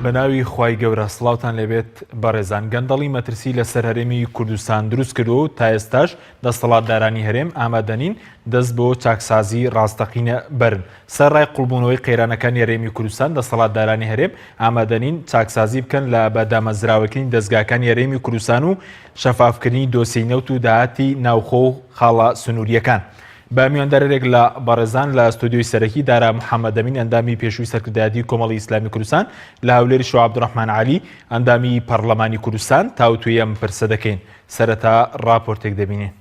بە ناوی خوای گەورە سڵاوتان لێبێت بەڕێزان گەندەڵی مەترسی لەسەر هەرێمی کوردستان دروست کردووە و تا ئێستاش دەستەڵاتدارانی هەرێم ئامادەنین دەست بۆ چاکسازی ڕاستەقینە بەرن سەرڕای قوڵبوونەوەی قەیرانەکانی هەرێمی کوردستان دەسەڵاتدارانی هەرێم ئامادەنین چاکسازی بکەن لە بە دامەزراوەکردنی دەزگاکانی هەرێمی کوردستان و شەفافکردنی دۆسیەی نەوت و داهاتی ناوخۆ و خاڵە سنوورییەکان. بە میواندارێک لە بەڕێزان لە ستۆدیۆی سەرەکی دارا محەممەدەمین ئەندامی پێشووی سەرکردایەتی کۆمەڵی ئیسلامی کوردستان لە هەولێری شۆ عەبدوڕەحمان عەلی ئەندامی پەڕلەمانی کوردستان تاوتوێی ئەم پرسە دەکەین. سەرەتا ڕاپۆرتێک دەبینین.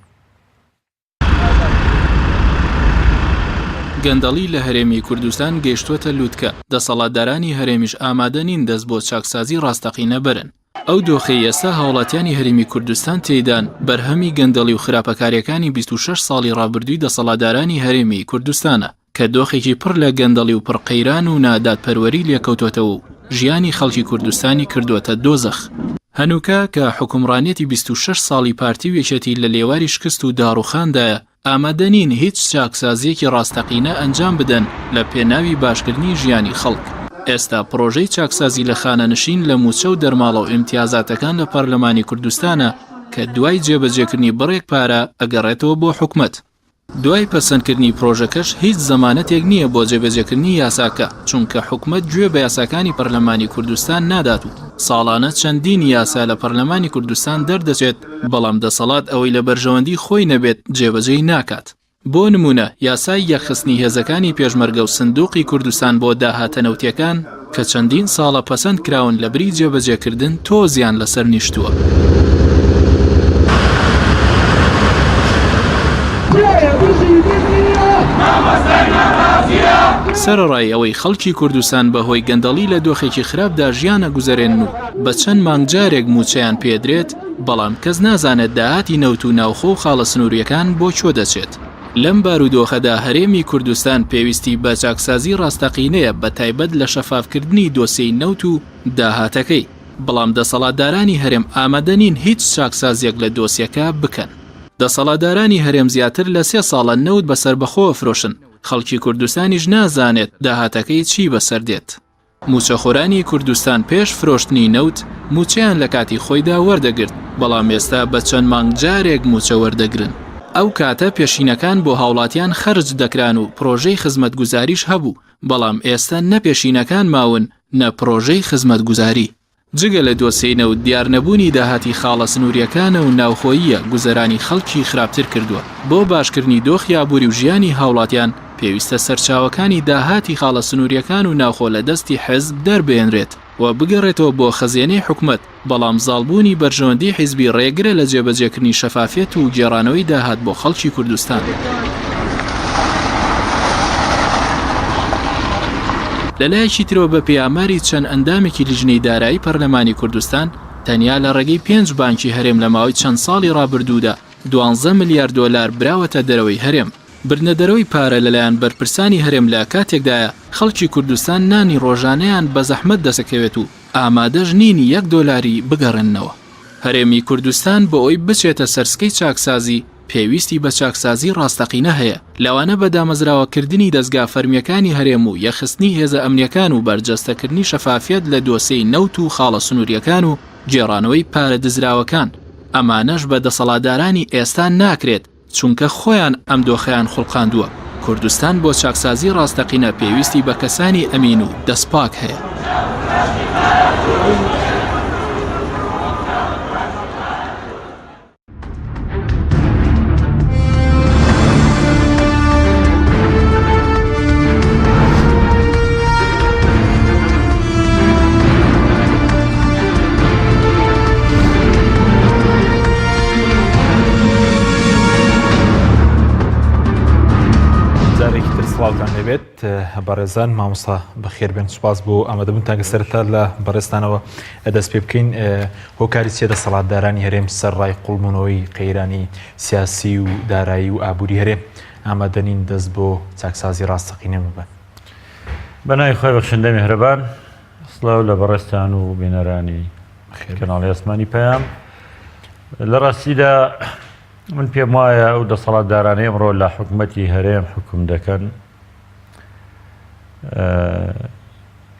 گەندەڵی لە هەرێمی کوردستان گەیشتووەتە لووتکە، دەسەڵاتدارانی هەرێمیش ئامادە نین دەست بۆ چاکسازی ڕاستەقینە بەرن. ئەو دۆخەی ئێستا هاوڵاتیانی هەرێمی کوردستان تێیدان، بەرهەمی گەندەڵی و خراپەکارییەکانی 26 ساڵی ڕابردووی دەسەڵاتدارانی هەرێمی کوردستانە، کە دۆخێکی پڕ لە گەندەڵی و پڕ قەیران و نادادپەروەری لێکەوتۆتەوە و ژیانی خەڵکی کوردستانی کردۆتە دۆزەخ. هەنووکە کە حوکمڕانیەتی 26 ساڵی پارتی و یەکێتی لە لێواری شکست و داڕوخاندایە، ئامادە نین هیچ چاکسازیەکی ڕاستەقینە ئەنجام بدەن لە پێناوی باشکردنی ژیانی خەڵک. ئێستا پڕۆژەی چاکسازی لە خانەنشین لە مووچە و دەرماڵە و ئیمتیازاتەکان لە پەرلەمانی کوردستانە کە دوای جێبەجێکردنی بڕێک پارە ئەگەڕێتەوە بۆ حکومەت. دوای پەسەندکردنی پرۆژەکەش هیچ زەمانەتێک نییە بۆ جێبەجێکردنی یاساکە، چونکە حکومەت گوێ بە یاساکانی پەرلەمانی کوردستان نادات و ساڵانە چەندین یاسا لە پەرلەمانی کوردستان دەردەچێت، بەڵام دەسەڵات ئەوەی لە بەرژەوەندی خۆی نەبێت جێبەجێی ناکات. بۆ نموونە یاسای یەکخستنی هێزەکانی پێشمەرگە و سندوقی کوردستان بۆ داهاتە نەوتیەکان کە چەندین ساڵە پەسەند کراون لەبری جێبەجێکردن تۆزیان لەسەر نیشتووە. سەرەڕای ئەوەی خەڵکی کوردستان بەهۆی گەندەڵی لە دۆخێکی خراپدا ژیان ئەگوزەرێنن و بە چەند مانگ جارێک مووچەیان پێدرێت، بەڵام کەس نازانێت داهاتی نەوت و ناوخۆ و خاڵە سنوورییەکان بۆ کوێ دەچێت. لەم بارودۆخەدا هەرێمی کوردستان پێویستی بە چاکسازی ڕاستەقینەیە بەتایبەت لە شەفافکردنی دۆسیەی نەوت و داهاتەکەی، بەڵام دەسەڵاتدارانی هەرێم ئامادە نین هیچ چاکسازیەک لە دۆسیەکە بکەن. دەسەڵاتدارانی هەرێم زیاتر لە سێ ساڵە نەوت بە سەربەخۆ ئەفرۆشن، خەڵکی کوردستانیش نازانێت داهاتەکەی چی بەسەر دێت. مووچەخۆرانی کوردستان پێش فرۆشتنی نەوت مووچەیان لە کاتی خۆیدا وەردەگرت، بەڵام ئێستا بە چەند مانگ جارێک مووچە وەردەگرن. ئەو کاتە پێشینەکان بۆ هاوڵاتیان خەرج دەکران و پرۆژەی خزمەتگوزاریش هەبوو، بەڵام ئێستا نە پێشینەکان ماون نە پرۆژەی خزمەتگوزاری. جگە لە دۆسیەی نەوت دیارنەبوونی داهاتی خاڵە سنوورییەکانە و ناوخۆییە گوزەرانی خەڵکی خراپتر کردووە. بۆ باشکردنی دۆخی ئابووری و ژیانی هاوڵاتیان پێویستە سەرچاوەکانی داهاتی خاڵە سنوورییەکان و ناوخۆ لە دەستی حزب دەربهێنرێت و بگەڕێتەوە بۆ خەزێنەی حکومەت، بەڵام زاڵبوونی بەرژەوەندی حیزبی ڕێگرە لە جێبەجێکردنی شەفافیەت و گێڕانەوەی داهات بۆ خەڵکی کوردستان. لەلایەکی ترەوە بەپێی ئاماری چەند ئەندامێکی لیژنەی دارایی پەرلەمانی کوردستان، تەنیا لە ڕێگەی پێنج بانکی هەرێم لە ماوەی چەند ساڵی ڕابردوودا دوانزە ملیار دۆلار براوەتە دەرەوەی هەرێم. بردنەدەرەوەی پارە لەلایەن بەرپرسانی هەرێم لە کاتێکدایە خەڵکی کوردستان نانی ڕۆژانەیان بەزەحمەت دەستەکەوێت و ئامادەش نین یەک دۆلاری بگەڕێننەوە. هەرێمی کوردستان بۆ ئەوەی بچێتە سەر سکەی چاکسازی، پێویستی بە چاکسازی ڕاستەقینە هەیە، لەوانە بە دامەزراوەکردنی دەزگا فەرمییەکانی هەرێم و یەکخستنی هێزە ئەمنییەکان و بەرجەستەکردنی شەفافیەت لە دۆسێی نەوت و خاڵە سنوورییەکان و گێڕانەوەی پارە دزراوەکان، ئەمانەش بە دەسەڵاتدارانی ئێستا ناکرێت، چونکە خۆیان ئەم دۆخەیان خوڵقاندووە، کوردستان بۆ چاکسازی ڕاستەقینە پێویستی بە کەسانی ئەمین و دەستپاک هەیە. جارێکی تر سڵاوتان لێبێت بەڕێزان مامۆستا بەخێربێن سوپاس بۆ ئامادەبوونتان کە سەرەتا لە بەڕێزتانەوە دەست پێ بکەین هۆکاری چیە دەسەڵاتدارانی هەرێم سەر ڕای قوڵبوونەوەی قەیرانی سیاسی و دارایی و ئابووری هەرێم ئامادەنین دەست بۆ چاکسازی ڕاستەقینە ببەن بەناوی خۆی بەخشندە میهرەبان سڵاو لە بەڕێزتان و بینەرانی کەناڵی ئاسمانی پەیام لە ڕاستیدا من پێم وایە ئەو دەسەڵاتدارانەی ئەمڕۆ لە حکومەتی هەرێم حکوم دەکەن.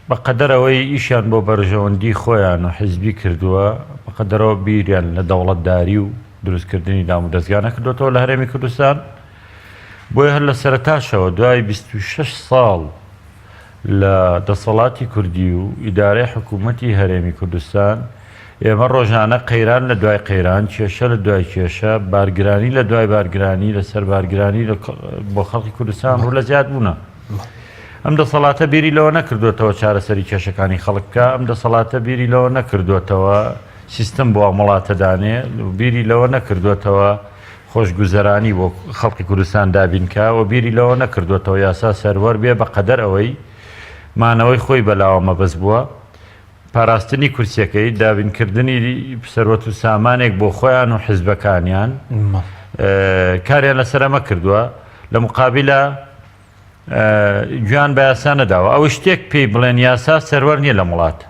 بە قەدەر ئەوەی ئیشیان بۆ بەرژەوەندی خۆیان و حیزبی کردووە، بە قەدەرەوە بیریان لە دەوڵەتداری و دروستکردنی دامودەزگا نەکردۆتەوە لە هەرێمی کوردستان. بۆیە هەر لە سەرەتاشەوە دوای 26 ساڵ لە دەسەڵاتی کوردی و ئیدارەی حکوومەتی هەرێمی کوردستان، ئێمە ڕۆژانە قەیران لە دوای قەیران، کێشە لە دوای کێشە، بارگرانی لە دوای بارگرانی لەسەر بارگرانی بۆ خەڵکی کوردستان ڕوو لە زیادبوونە. ئەم دەسەڵاتە بیری لەوە نەکردوێتەوە چارەسەری کێشەکانی خەڵک بکە، ئەم دەسەڵاتە بیری لەوە نەکردوێتەوە سیستم بۆ ئەم وڵاتە دانێ، بیری لەوە نەکردوێتەوە خۆشگوزەرانی بۆ خەڵکی کوردستان دابین کا و بیری لەوە نەکردوێتەوە یاسا سەروەر بێ بە قەدەر ئەوەی مانەوەی خۆی بەلاوە مەبەست بووە، پاراستنی کورسیەکەی، دابینکردنی سەروەت و سامانێک بۆ خۆیان و حزبەکانیان کاریان لەسەر ئەمە کردووە. لە مقابلە گوێیان بە یاسا نەداوە. ئەوە شتێک پێی بڵێن یاسا سەروەر نییە لەم وڵاتە.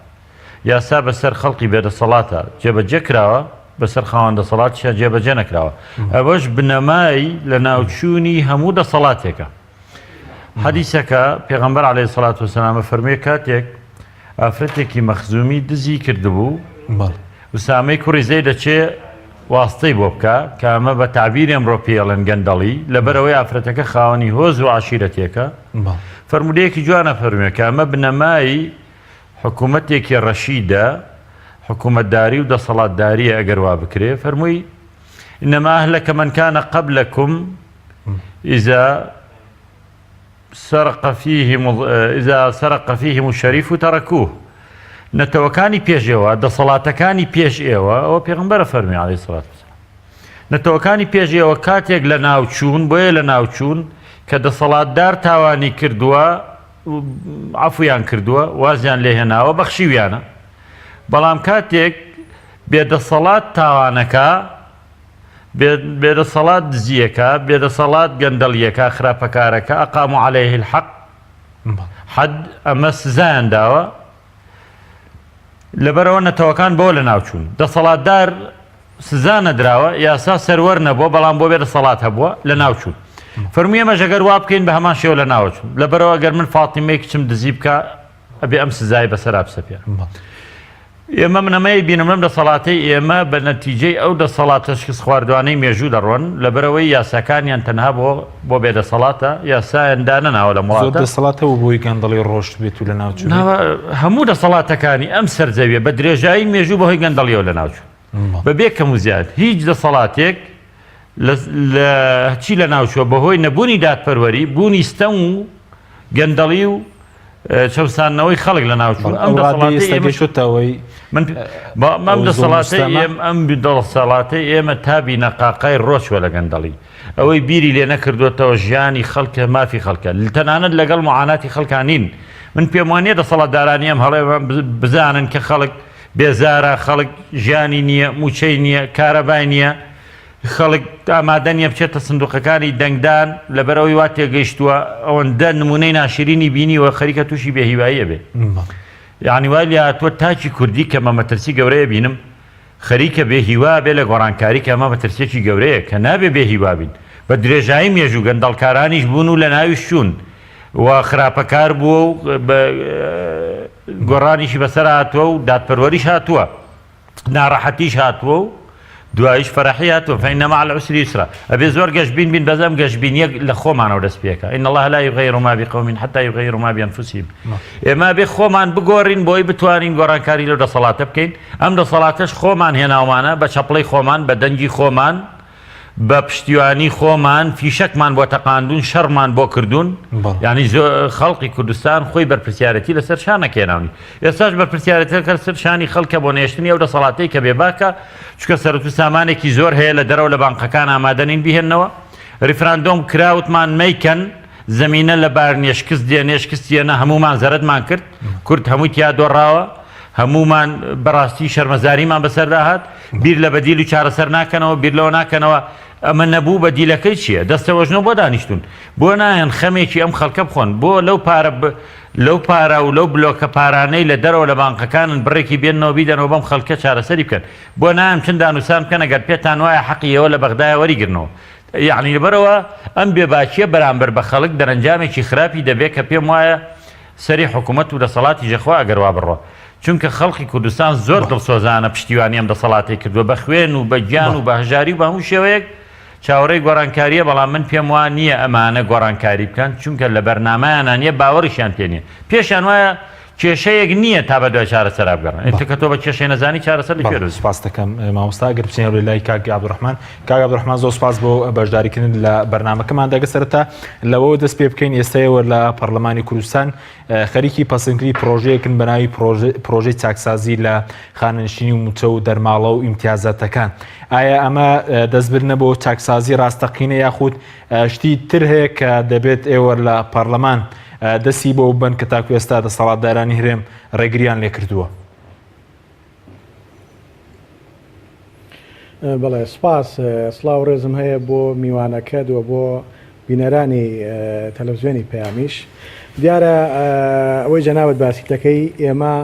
یاسا بەسەر خەڵکی بێدەسەڵاتە جێبەجێ کراوە، بەسەر خاوەن دەسەڵاتیشا جێبەجێ نەکراوە. ئەوەش بنەمای لەناوچوونی هەموو دەسەڵاتێکە. حەدیسەکە پێغەمبەر عەلەیهی سەڵات وەسەلام فەرمووی کاتێک ئافرەتێکی مەخزومی دزی کردبوو ئوسامەی کوڕی زەید دەچێ واستەی بۆ بکا کە ئەمە بە تەعبیری ئەمڕۆ پێی ئەڵێن گەندەڵی لەبەرئەوەی ئافرەتەکە خاوەنی هۆز و عەشیرەتێکە فەرموودەیەکی جوانە فەرموێ کە ئەمە بنەمای حکوومەتێکی ڕەشیدە حکوومەتداری و دەسەڵاتداریە ئەگەر وا بکرێ فەرمووی إنما أهلك من كان قبلكم إذا سرق فیهم اذا سرق فیهم الشریف ترکوه نەتەوەکانی پێش ئێوە دەسەڵاتەکانی پێش ئێوە ئەوە پێغمبەرە فەرمی علیه الصلاة والسلام نەتەوەکانی پێش ئێوە کاتێک لە ناوچوون بۆیە لە ناوچوون کە دەسەڵاتدار تاوانی کردووە عفویان کردووە وازیان لێهێناوە بەخشیویانە بەڵام کاتێک بێدەسەڵات تاوانەکە بێدەسەڵات دزییەکە، بێدەسەڵات گەندەڵییەکە، خراپەکارەکە، اقاموا علیه الحق، حد، ئەمە سزایان داوە، لەبەرئەوە نەتەوەکان بەوە لەناوچوون. دەسەڵاتدار سزا نەدراوە، یاسا سەروەر نەبووە، بەڵام بۆ بێدەسەڵات هەبووە، لەناوچوون. فەرمووی ئێمەش ئەگەر وا بکەین بە هەمان شێوە لەناوەچوون. لەبەرئەوە ئەگەر من فاتیمەی کچم دزی بکا، ئەبێ ئەم سزای بەسەرا بسەپێنم. ئێمە من ئەمەی بینم لەم دەسەڵاتەی ئێمە بە نەتیجەی ئەو دەسەڵاتە شکست خواردوانەی مێژوو دەڕۆن لەبەرەوەی یاساکانیان تەنها بۆ بۆ بێدەسەڵاتە یاسایان دانەناوە لەم زۆر وڵاتە دەسەڵاتە و بۆی گەندەڵی ڕۆشت بێت و لەناو چوو هەموو دەسەڵاتەکانی ئەم سەرزەویە بە درێژایی مێژوو بەهۆی گەندەڵیەوە لەناوچوون بەبێ کەم و زیاد هیچ دەسەڵاتێک لە چی لەناوچووە بەهۆی نەبوونی دادپەروەری بوونی ستەم و گەندەڵی و چەوساندنەوەی خەڵک لە ناوچوون ئەم دەسەڵاتەی ئێمە شتەوەی من ئەم دەسەڵاتەی ئێمە ئەم دەسەڵاتەی ئێمە تا بینەقاقای ڕۆچوە لە گەندەڵی ئەوەی بیری لێ نەکردوێتەوە ژیانی خەڵکە مافی خەڵکە تەنانەت لەگەڵ معاناتی خەڵکانین من پێم وانە دەسەڵاتدارانی ئەم هەڵێ بزانن کە خەڵک بێزارە خەڵک ژیانی نییە موچەی نییە کارەبای نییە خەڵک ئامادە نیە بچێتە سندوقەکانی دەنگدان لەبەرئەوەی وا تێگەیشتووە ئەوەندە نمونەی ناشرینی بینیوە خەریکە تووشی بێهیوایی ئەبێ یعنی وای لێهاتووە تاکی کوردی کە مە مەترسی گەورەیە بینم خەریکە بێ هیوا بێ لە گۆڕانکاری کە ئەمە مەترسیەکی گەورەیە کە نابێ بێ هیوا بین بە درێژایی مێژوو گەندەڵکارانیش بوون و لە ناویش چوون و خراپەکار بووە و گۆڕانیشی بەسەر هاتووە و دادپەروەریش هاتووە ناڕەحەتیش هاتووە و دواییش فەرەحی هاتووە فإن مع العسر یسرا ئەبێ زۆر گەشبین بین بەس ئەم گەشبینیە لە خۆمانەوە دەست پێکە إن الله لا یغیر ما بقوم حتى یغیروا ما بأنفسهم ئێمە بێ خۆمان بگۆڕین بۆی بتوانین گۆڕانکاری لەو دەسەڵاتە بکەین ئەم دەسەڵاتەش خۆمان هێناومانە بە چەپڵەی خۆمان بە دەنگی خۆمان بە پشتیوانی خۆمان فیشەکمان بۆ تەقاندوون، شەڕمان بۆ کردوون، یانی خەڵقی کوردستان خۆی بەرپرسیارێتی لەسەر شانە هێناونی. ئێستاش بەرپرسیارێتیەکە لەسەر شانی خەڵکە بۆ نەهێشتنی ئەو دەسەڵاتەی کە بێباکە، چونکە سەرەت و سامانێکی زۆر هەیە لە دەرەوە لە بانقەکان ئامادە نین بیهێننەوە. ریفراندۆم کرا وتمان مەیکەن، زەمینە لەبار نیە، شکست دێنێ، شکستی هێنا، هەموومان زەرەدمان کرد، کورد هەمووی تیا دۆڕاوە. هەموومان بەڕاستی شەرمەزاریمان بەسەردا هات، بیر لە بەدیل و چارەسەر ناکەنەوە، بیر لەوە ناکەنەوە ئەمە نەبوو بەدیلەکەی چییە؟ دەستەوەژنۆ بۆ دانیشتوون؟ بۆ نایەن خەمێکی ئەم خەڵکە بخۆن؟ بۆ لەو پارە لەو پارە و لەو بلۆکە پارانەی لە دەرەوە لە بانقەکانن بڕێکی بێننەوە بیدەنەوە بەم خەڵکە چارەسەری بکەن؟ بۆ نایەن بچن دانوسان بکەن ئەگەر پێتان وایە حەقی ئێوە لە بەغدایە وەریگرنەوە؟ یەعنی لەبەرئەوە ئەم بێباکییە بەرامبەر بە خەڵک دەرەنجامێکی خراپی دەبێت کە پێم وایە. سەری حکوومەت و دەسەڵاتی ژەخوا ئەگەر وا بڕوا چونکە خەڵکی کوردستان زۆر دڵسۆزانە پشتیوانی ئەم دەسەڵاتەی کردووە بە خوێن و بە گیان و بە هەژاری و بە هەموو شێوەیەک چاوەڕێی گۆڕانکارییە بەڵام من پێم وا نییە ئەمانە گۆڕانکاری بکەن چونکە لە بەرنامەیانا نییە باوەڕیشیان پێ نییە پێشیان وایە کێشەیەک نییە تا بە دوای چارەسەرا بگەڕێن ئیتر کە تۆ بە کێشەی نەزانی چارەسەر لە کوێ دۆزیتەوە؟ سپاس دەکەم مامۆستا گەر بچینە لای کاک عەبدولڕەحمان کاک عەبدولڕەحمان زۆر سپاس بۆ بەشداریکردن لە بەرنامەکەماندا گەر سەرەتا لەوەوە دەست پێ بکەین ئێستا ئێوە لە پەرلەمانی کوردستان خەریکی پەسەندکردنی پرۆژەیەکن بە ناوی پرۆژەی چاکسازی لە خانەنشینی و مووچە و دەرماڵە و ئیمتیازاتەکان. ئایا ئەمە دەستبردنە بۆ چاکسازی ڕاستەقینە یاخود شتی تر هەیە کە دەبێت ئێوە لە پەرلەمان دەستی بۆ ببەن کە تاکو ئێستا دەسەڵاتدارانی هەرێم ڕێگریان لێکردووە؟ بەڵێ سپاس، سڵاو ڕێزم هەیە بۆ میوانەکەت و بۆ بینەرانی تەلەفزیۆنی پەیامیش. دیارە ئەوەی جەنابت باسی دەکەی ئێمە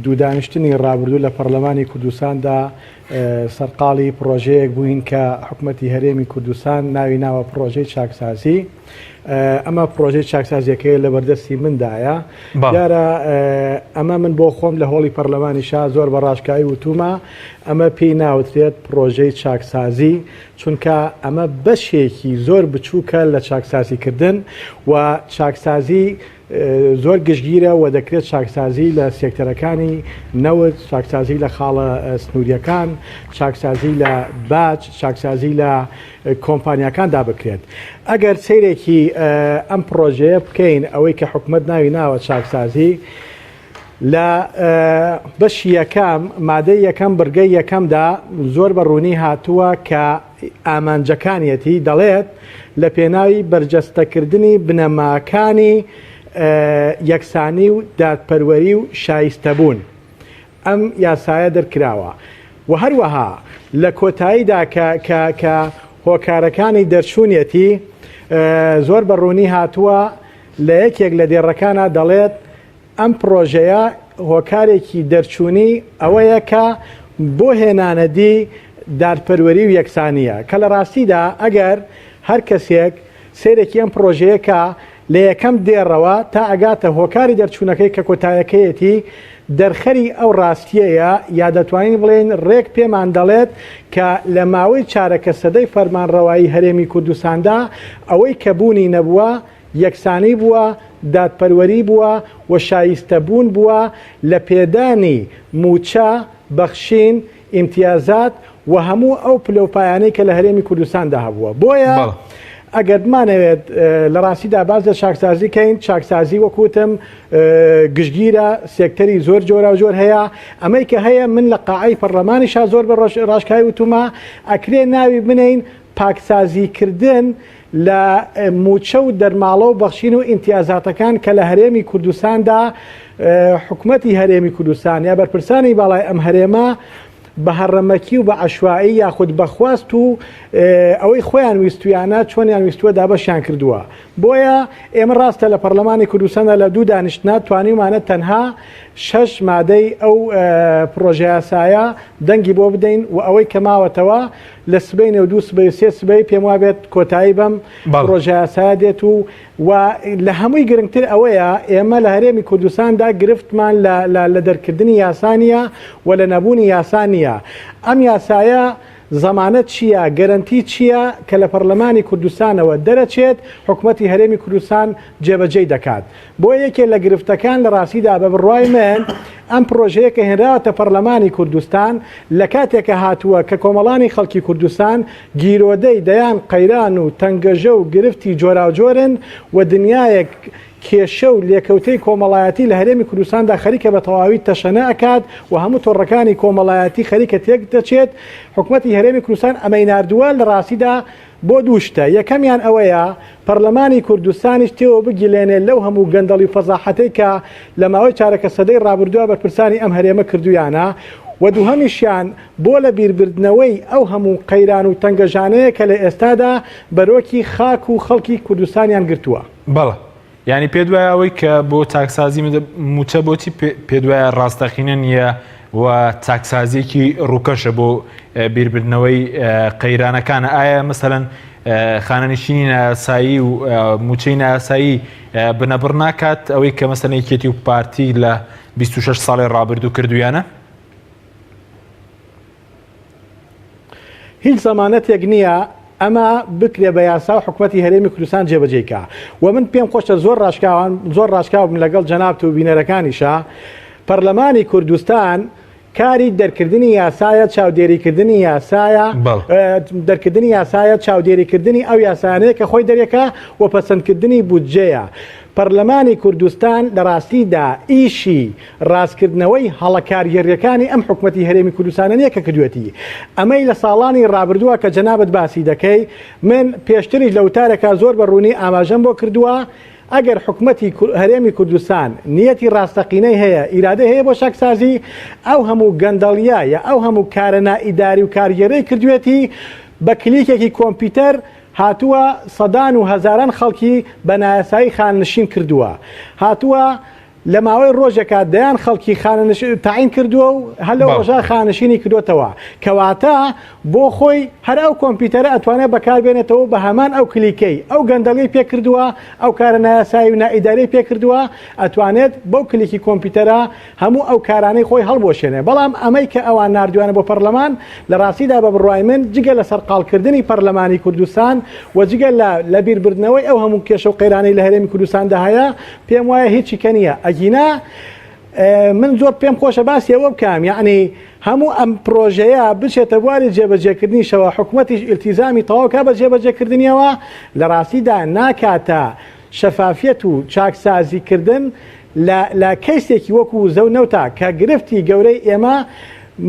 دوو دانیشتنی ڕابردوو لە پەرلەمانی کوردستاندا سەرقاڵی پڕۆژەیەک بووین کە حکومەتی هەرێمی کوردستان ناوی ناوە پڕۆژەی چاکسازی. ئەمە پڕۆژەی چاکسازیەکەی لە بەردەستی مندایە. دیارە ئەمە من بۆ خۆم لە هۆڵی پەرلەمانیشا زۆر بە ڕاشکاوی وتومە ئەمە پێی ناوترێت پڕۆژەی چاکسازی چونکە ئەمە بەشێکی زۆر بچووکە لە چاکسازیکردن و چاکسازی زۆر گشتگیرە و دەکرێت چاکسازی لە سێکتەرەکانی نەوت، چاکسازی لە خاڵە سنووریەکان، چاکسازی لە باج، چاکسازی لە کۆمپانیاکاندا بکرێت. ئەگەر سەیرێکی ئەم پڕۆژەیە بکەین ئەوەی کە حکومەت ناوی ناوە چاکسازی لە بەشی یەکەم مادەی یەکەم بڕگەی یەکەمدا زۆر بە ڕوونی هاتووە کە ئامانجەکانیەتی دەڵێت لە پێناوی بەرجەستەکردنی بنەماکانی یەکسانی و دادپەروەری و شایستەبوون ئەم یاسایە دەرکراوە و هەروەها لە کۆتاییدا کە کە کە هۆکارەکانی دەرچوونیەتی زۆر بە ڕوونی هاتووە لە یەکێک لە دێڕەکانا دەڵێت ئەم پڕۆژەیە هۆکارێکی دەرچوونی ئەوەیە کە بۆ هێنانەدی دادپەروەری و یەکسانییە کە لە ڕاستیدا ئەگەر هەر کەسێک سەیرێکی ئەم پڕۆژەیە کا لە یەکەم دێڕەوە تا ئەگاتە هۆکاری دەرچوونەکەی کە کۆتایەکەیەتی دەرخەری ئەو ڕاستییەیە یا دەتوانین بڵێین ڕێک پێمان دەڵێت کە لە ماوەی چارەکە سەدەی فەرمانڕەوایی هەرێمی کوردستاندا ئەوەی کە بوونی نەبووە یەکسانی بووە، دادپەروەری بووە و شایستەبوون بووە لە پێدانی مووچە، بەخشین، ئیمتیازات و هەموو ئەو پلە و پایانەی کە لە هەرێمی کوردستاندا هەبووە. بۆیە ئەگەر بمانەوێت لە ڕاستیدا باس لە چاکسازی کەین، چاکسازی وەک وتم گشتگیرە، سێکتەری زۆر جۆراوجۆر هەیە. ئەمەی کە هەیە من لە قاعەی پەڕلەمانیشا زۆر بە ڕاشکاوی وتومە، ئەکرێ ناوی بنێین پاکسازیکردن لە مووچە و دەرماڵە و بەخشین و ئیمتیازاتەکان کە لە هەرێمی کوردستاندا حکومەتی هەرێمی کوردستان یا بەرپرسانی باڵای ئەم هەرێمە بە هەڕەمەکی و بە عەشوائی یاخود بە خواست و ئەوەی خۆیان ویستویانە چۆنیان ویستووە دابەشیان کردووە. بۆیە ئێمە ڕاستە لە پەڕلەمانی کوردستاندا لە دوو دانیشتنا توانیومانە تەنها شەش مادەی ئەو پڕۆژەیاسایە دەنگی بۆ بدەین و ئەوەی کە ماوەتەوە لە سبەینێ و دوو سبەی و سێ سبەی پێم وابێت کۆتایی بەم پڕۆژەیاسایە دێت و و لە هەمووی گرنگتر ئەوەیە ئێمە لە هەرێمی کوردستاندا گرفتمان لە دەرکردنی یاسا نییە و لە نەبوونی یاسا نییە. ئەم یاسایە زەمانەت چییە، گەرەنتی چییە کە لە پەڕلەمانی کوردستانەوە دەرەچێت، حکومەتی هەرێمی کوردستان جێبەجێی دەکات. بۆیە یەکێ لە گرفتەکان لە ڕاستیدا بە بڕوای من ئەم پڕۆژەیە کە هێنراوەتە پەڕلەمانی کوردستان لە کاتێکە هاتووە کە کۆمەڵانی خەڵکی کوردستان گیرۆدەی دەیان قەیران و تەنگەژە و گرفتی جۆراوجۆرن و دنیایەک کێشە و لێکەوتەی کۆمەڵایەتی لە هەرێمی کوردستاندا خەریکە بە تەواوی تەشەنە ئەکات و هەموو تۆڕەکانی کۆمەڵایەتی خەریکە تێک دەچێت حکومەتی هەرێمی کوردستان ئەمەی ناردووە لە ڕاستیدا بۆ دوو شتە، یەکەمیان ئەوەیە پەرلەمانی کوردستانیش تێوە بگیلێنێ لەو هەموو گەندەڵی و فەزاحەتەی کە لە ماوەی چارەکە سەدەی ڕابردووە بەرپرسانی ئەم هەرێمە کردوویانە و دووهەمیشیان بۆ لە بیربردنەوەی ئەو هەموو قەیران و تەنگەژانەیە کە لە ئێستادا بەرۆکی خاک و خەڵکی کوردستانیان گرتووە. بەڵێ. یانی پێت وایە ئەوەی کە بۆ چاکسازی مووچە بۆچی پێت وایە ڕاستەقینە نییە و چاکسازیەکی ڕووکەشە بۆ بیربردنەوەی قەیرانەکانە ئایا مەسەلەن خانەنشینی نایاسایی و موچەی نایاسایی بنەبڕ ناکات ئەوەی کە مەسەلەن یەکێتی و پارتی لە 26 ساڵی ڕابردوو کردویانە؟ هیچ زەمانەتێک نییە ئەمە بکرێ بە یاسا و حکومەتی هەرێمی کوردستان جێبەجێی کا و من پێم خۆشە زۆر ڕاشکاوان زۆر ڕاشکاو بم لەگەڵ جەنابت و بینەرەکانیشا پەرلەمانی کوردستان کاری دەرکردنی یاسایە چاودێریکردنی یاسایە دەرکردنی یاسایە چاودێریکردنی ئەو یاسایانەیە کە خۆی دەرێکە و پەسەندکردنی بودجەیە پەرلەمانی کوردستان لە ڕاستیدا ئیشی ڕاستکردنەوەی هەڵە کارگێڕییەکانی ئەم حکومەتی هەرێمی کوردستانە نییە کە کردوێتی. ئەمەی لە ساڵانی ڕابردووە کە جەنابت باسی دەکەی، من پێشتریش لە وتارێکا زۆر بە ڕوونی ئاماژەم بۆ کردووە، ئەگەر حکومەتی هەرێمی کوردستان نیەتی ڕاستەقینەی هەیە، ئیرادەی هەیە بۆ چاکسازی، ئەو هەموو گەندەڵییە یا ئەو هەموو کارە نائیداری و کارگێڕیەی کردوێتی، بە کلیکێکی کۆمپیوتەر هاتووە سەدان و هەزاران خەڵکی بە نایاسایی خانەنشین کردووە، هاتووە لە ماوەی ڕۆژێکا دەیان خەڵکی خانەنش تەعین کردووە و هەر لەو ڕۆژە خانەنشینی کردۆتەوە. کەواتە بۆ خۆی هەر ئەو کۆمپیوتەرە ئەتوانێت بەکاربێنێتەوە و بە هەمان ئەو کلیکەی ئەو گەندەڵیەی پێ کردووە، ئەو کارە نایاسایی و نائیداریەی پێ کردووە، ئەتوانێت بەو کلیکی کۆمپیوتەرە هەموو ئەو کارانەی خۆی هەڵبوەشێنێ. بەڵام ئەمەی کە ئەوان ناردویانە بۆ پەرلەمان، لە ڕاستیدا بە بڕوای من جگە لە سەرقاڵکردنی پەرلەمانی کوردستان و جگە لە لەبیربردنەوەی ئەو هەموو کێشە و قەیرانەی لە هەرێمی کوردستاندا هەیە، پێم وایە هیچی کە نییە. ئەگینا من زۆر پێم خۆشە باسی ئەوە بکەم، یەعنی هەموو ئەم پرۆژەیە بچێتە بواری جێبەجێکردنیشەوە، حکومەتیش ئیلتیزامی تەواو کا بە جێبەجێکردنیەوە، لە ڕاستیدا ناکاتە شەفافیەت و چاکسازیکردن لە لە کەیسێکی وەکو وزە و نەوتا کە گرفتی گەورەی ئێمە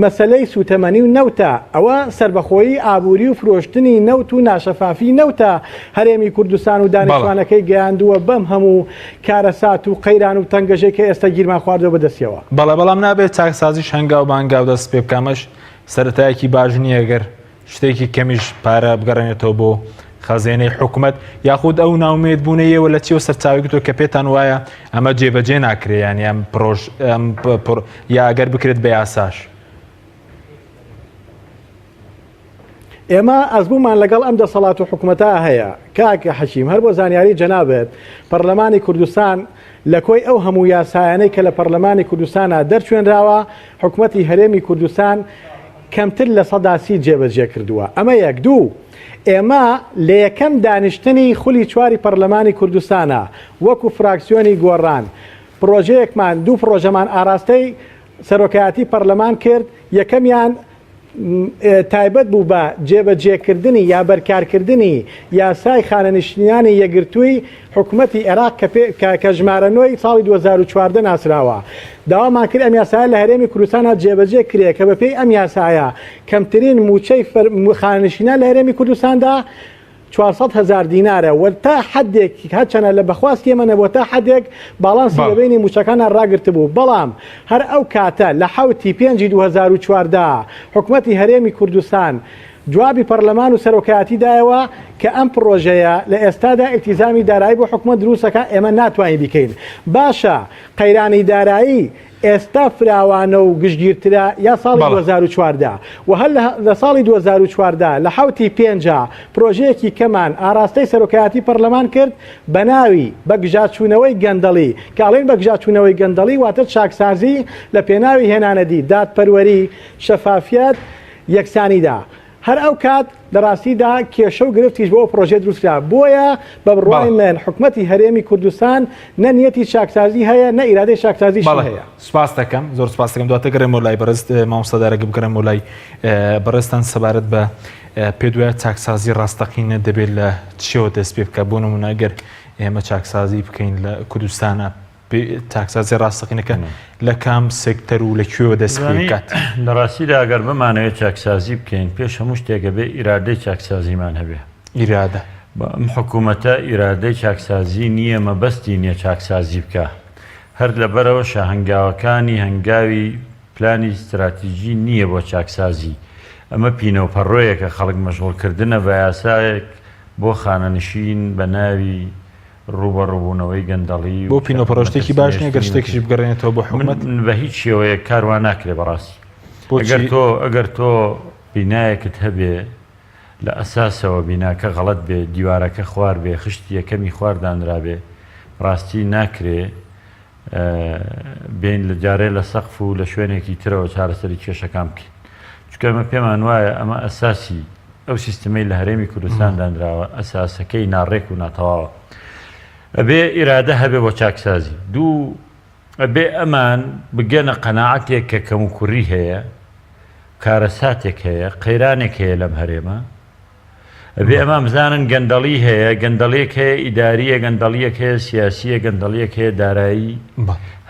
مەسەلەی سوتەمەنی و نەوتە، ئەوە سەربەخۆیی ئابوری و فرۆشتنی نەوت و ناشەفافی نەوتە هەرێمی کوردستان و دانیشتوانەکەی گەیاندووە بەم هەموو کارەسات و قەیران و تەنگەژەی کە ئێستا گیرمان خواردووە بەدەستیەوە. بەڵێ بەڵام نابێت چاکسازیش هەنگاو بە هەنگاو دەست پێ بکا ئەمەش سەرەتایەکی باش نییە گەر شتێکی کەمیش پارە بگەڕێنێتەوە بۆ خەزێنەی حکومەت یاخود ئەو ناومێت بوونە ئێوە لە چیەوە سەرچاوی گرتووە کە پێتان وایە ئەمە جێبەجێ ناکرێ یانی ئەم پرۆژ ئەم یا ئەگەر بکرێت بە یاساش؟ ئێمە ئەزموونمان لەگەڵ ئەم دەسەڵات و حکومەتە هەیە کاک حەکیم هەر بۆ زانیاری جەنابت پەرلەمانی کوردستان لە کۆی ئەو هەموو یاسایانەی کە لە پەرلەمانی کوردستانا دەرچوێنراوە حکومەتی هەرێمی کوردستان کەمتر 30% جێبەجێ کردووە ئەمە یەک دوو ئێمە لە یەکەم دانیشتنی خولی چواری پەرلەمانی کوردستانە وەکو فراکسیۆنی گۆڕان پرۆژەیەکمان دوو پرۆژەمان ئاراستەی سەرۆکایەتی پەرلەمان کرد یەکەمیان تایبەت بوو بە جێبەجێکردنی یا بەرکارکردنی یاسای خانەنشینانی یەکگرتووی حکومەتی عێراق کە ژمارە نۆی ساڵی 2014 ناسراوە. داوامان کرد ئەم یاسایە لە هەرێمی کوردستاندا جێبەجێ کرێ کە بەپێی ئەم یاسایە کەمترین مووچەی خانەنشینان لە هەرێمی کوردستاندا 400 هەزار دینارە و تا حدێک هەرچەنە لە بەخواستی ئێمە نەبووە تا حدێک باڵانسی لە بەینی مووچەکانە ڕاگرتبوو بەڵام هەر ئەو کاتە لە حەوتی پێنجی 2014 حکومەتی هەرێمی کوردستان جوابی پەرلەمان و سەرۆکایەتی دایەوە کە ئەم پڕۆژەیە لە ئێستادا ئیلتیزامی دارایی بۆ حکومەت دروستەکە ئێمە ناتوانین بیکەین باشە قەیرانی دارایی ئێستا فراوانە و گشتگیرترە یا ساڵی 2014 و هەر لە ساڵی 2014 لە حەوتی پێنجا پرۆژەیەکی کەمان ئاراستەی سەرۆکایەتی پەرلەمان کرد بە ناوی بەگژاچوونەوەی گەندەڵی کە ئەڵێن بەگژاچوونەوەی گەندەڵی واتە چاکسازی لە پێناوی هێنانەدی دادپەروەری شەفافیەت یەکسانیدا هەر ئەو کات لە ڕاستیدا کێشە و گرفتیش بۆ ئەو پڕۆژەیە دروست کرا، بۆیە بە بڕوای من حکومەتی هەرێمی کوردستان نە نیەتی چاکسازی هەیە نە ئیرادەی چاکسازیشی بەڵێ هەیە. سوپاست دەکەم زۆر سوپاست دەکەم دواتر گەڕێمەوە لای بەڕێز مامۆستا دارەگە بگەڕێمەوە لای بەڕێزتان سەبارەت بە پێت وایە چاکسازی ڕاستەقینە دەبێت لە چیەوە دەست پێ بکات بۆ نمونە ئەگەر ئێمە چاکسازی بکەین لە کوردستانە چاکسازی ڕاستەقینەکە لە کام سێکتەر و لە کوێوە دەست پێ بکات؟ لە ڕاستیدا ئەگەر بمانەوێت چاکسازی بکەین پێش هەموو شتێک ئەبێ ئیرادەی چاکسازیمان هەبێ. ئیرادە. ئەم حکوومەتە ئیرادەی چاکسازی نییە، مەبەستی نییە چاکسازی بکا. هەر لەبەرئەوەشە هەنگاوەکانی هەنگاوی پلانی ستراتیجی نییە بۆ چاکسازی. ئەمە پینەوپەڕۆیەکە خەڵک مەشغوڵکردنە بە یاسایەک بۆ خانەنشین بە ناوی ڕووبەڕووبوونەوەی گەندەڵی بۆ پینۆپەڕۆ شتێکی باش نییە گەر شتێکیش بگەڕێنێتەوە بۆ حکومەت؟ من بە هیچ شێوەیەک کار وا ناکرێ بەڕاستی. ئەگەر تۆ ئەگەر تۆ بینایەکت هەبێ لە ئەساسەوە بیناکە غەڵەت بێ، دیوارەکە خوار بێ، خشتی یەکەمی خوار دانرابێ، ڕاستی ناکرێ بێین لە جارێ لە سەقف و لە شوێنێکی ترەوە چارەسەری کێشەکان بکەین. چونکە ئێمە پێمان وایە ئەمە ئەساسی ئەو سیستمەی لە هەرێمی کوردستان دانراوە ئەساسەکەی ناڕێک و ناتەواوە. ئەبێ ئیرادە هەبێ بۆ چاکسازی. دوو، ئەبێ ئەمان بگەنە قەناعەتێک کە کەموکوڕی هەیە، کارەساتێک هەیە، قەیرانێک هەیە لەم هەرێمە. ئەبێ ئەمان بزانن گەندەڵی هەیە، گەندەڵیەک هەیە ئیدارییە، گەندەڵیەک هەیە سیاسییە، گەندەڵیەک هەیە دارایی،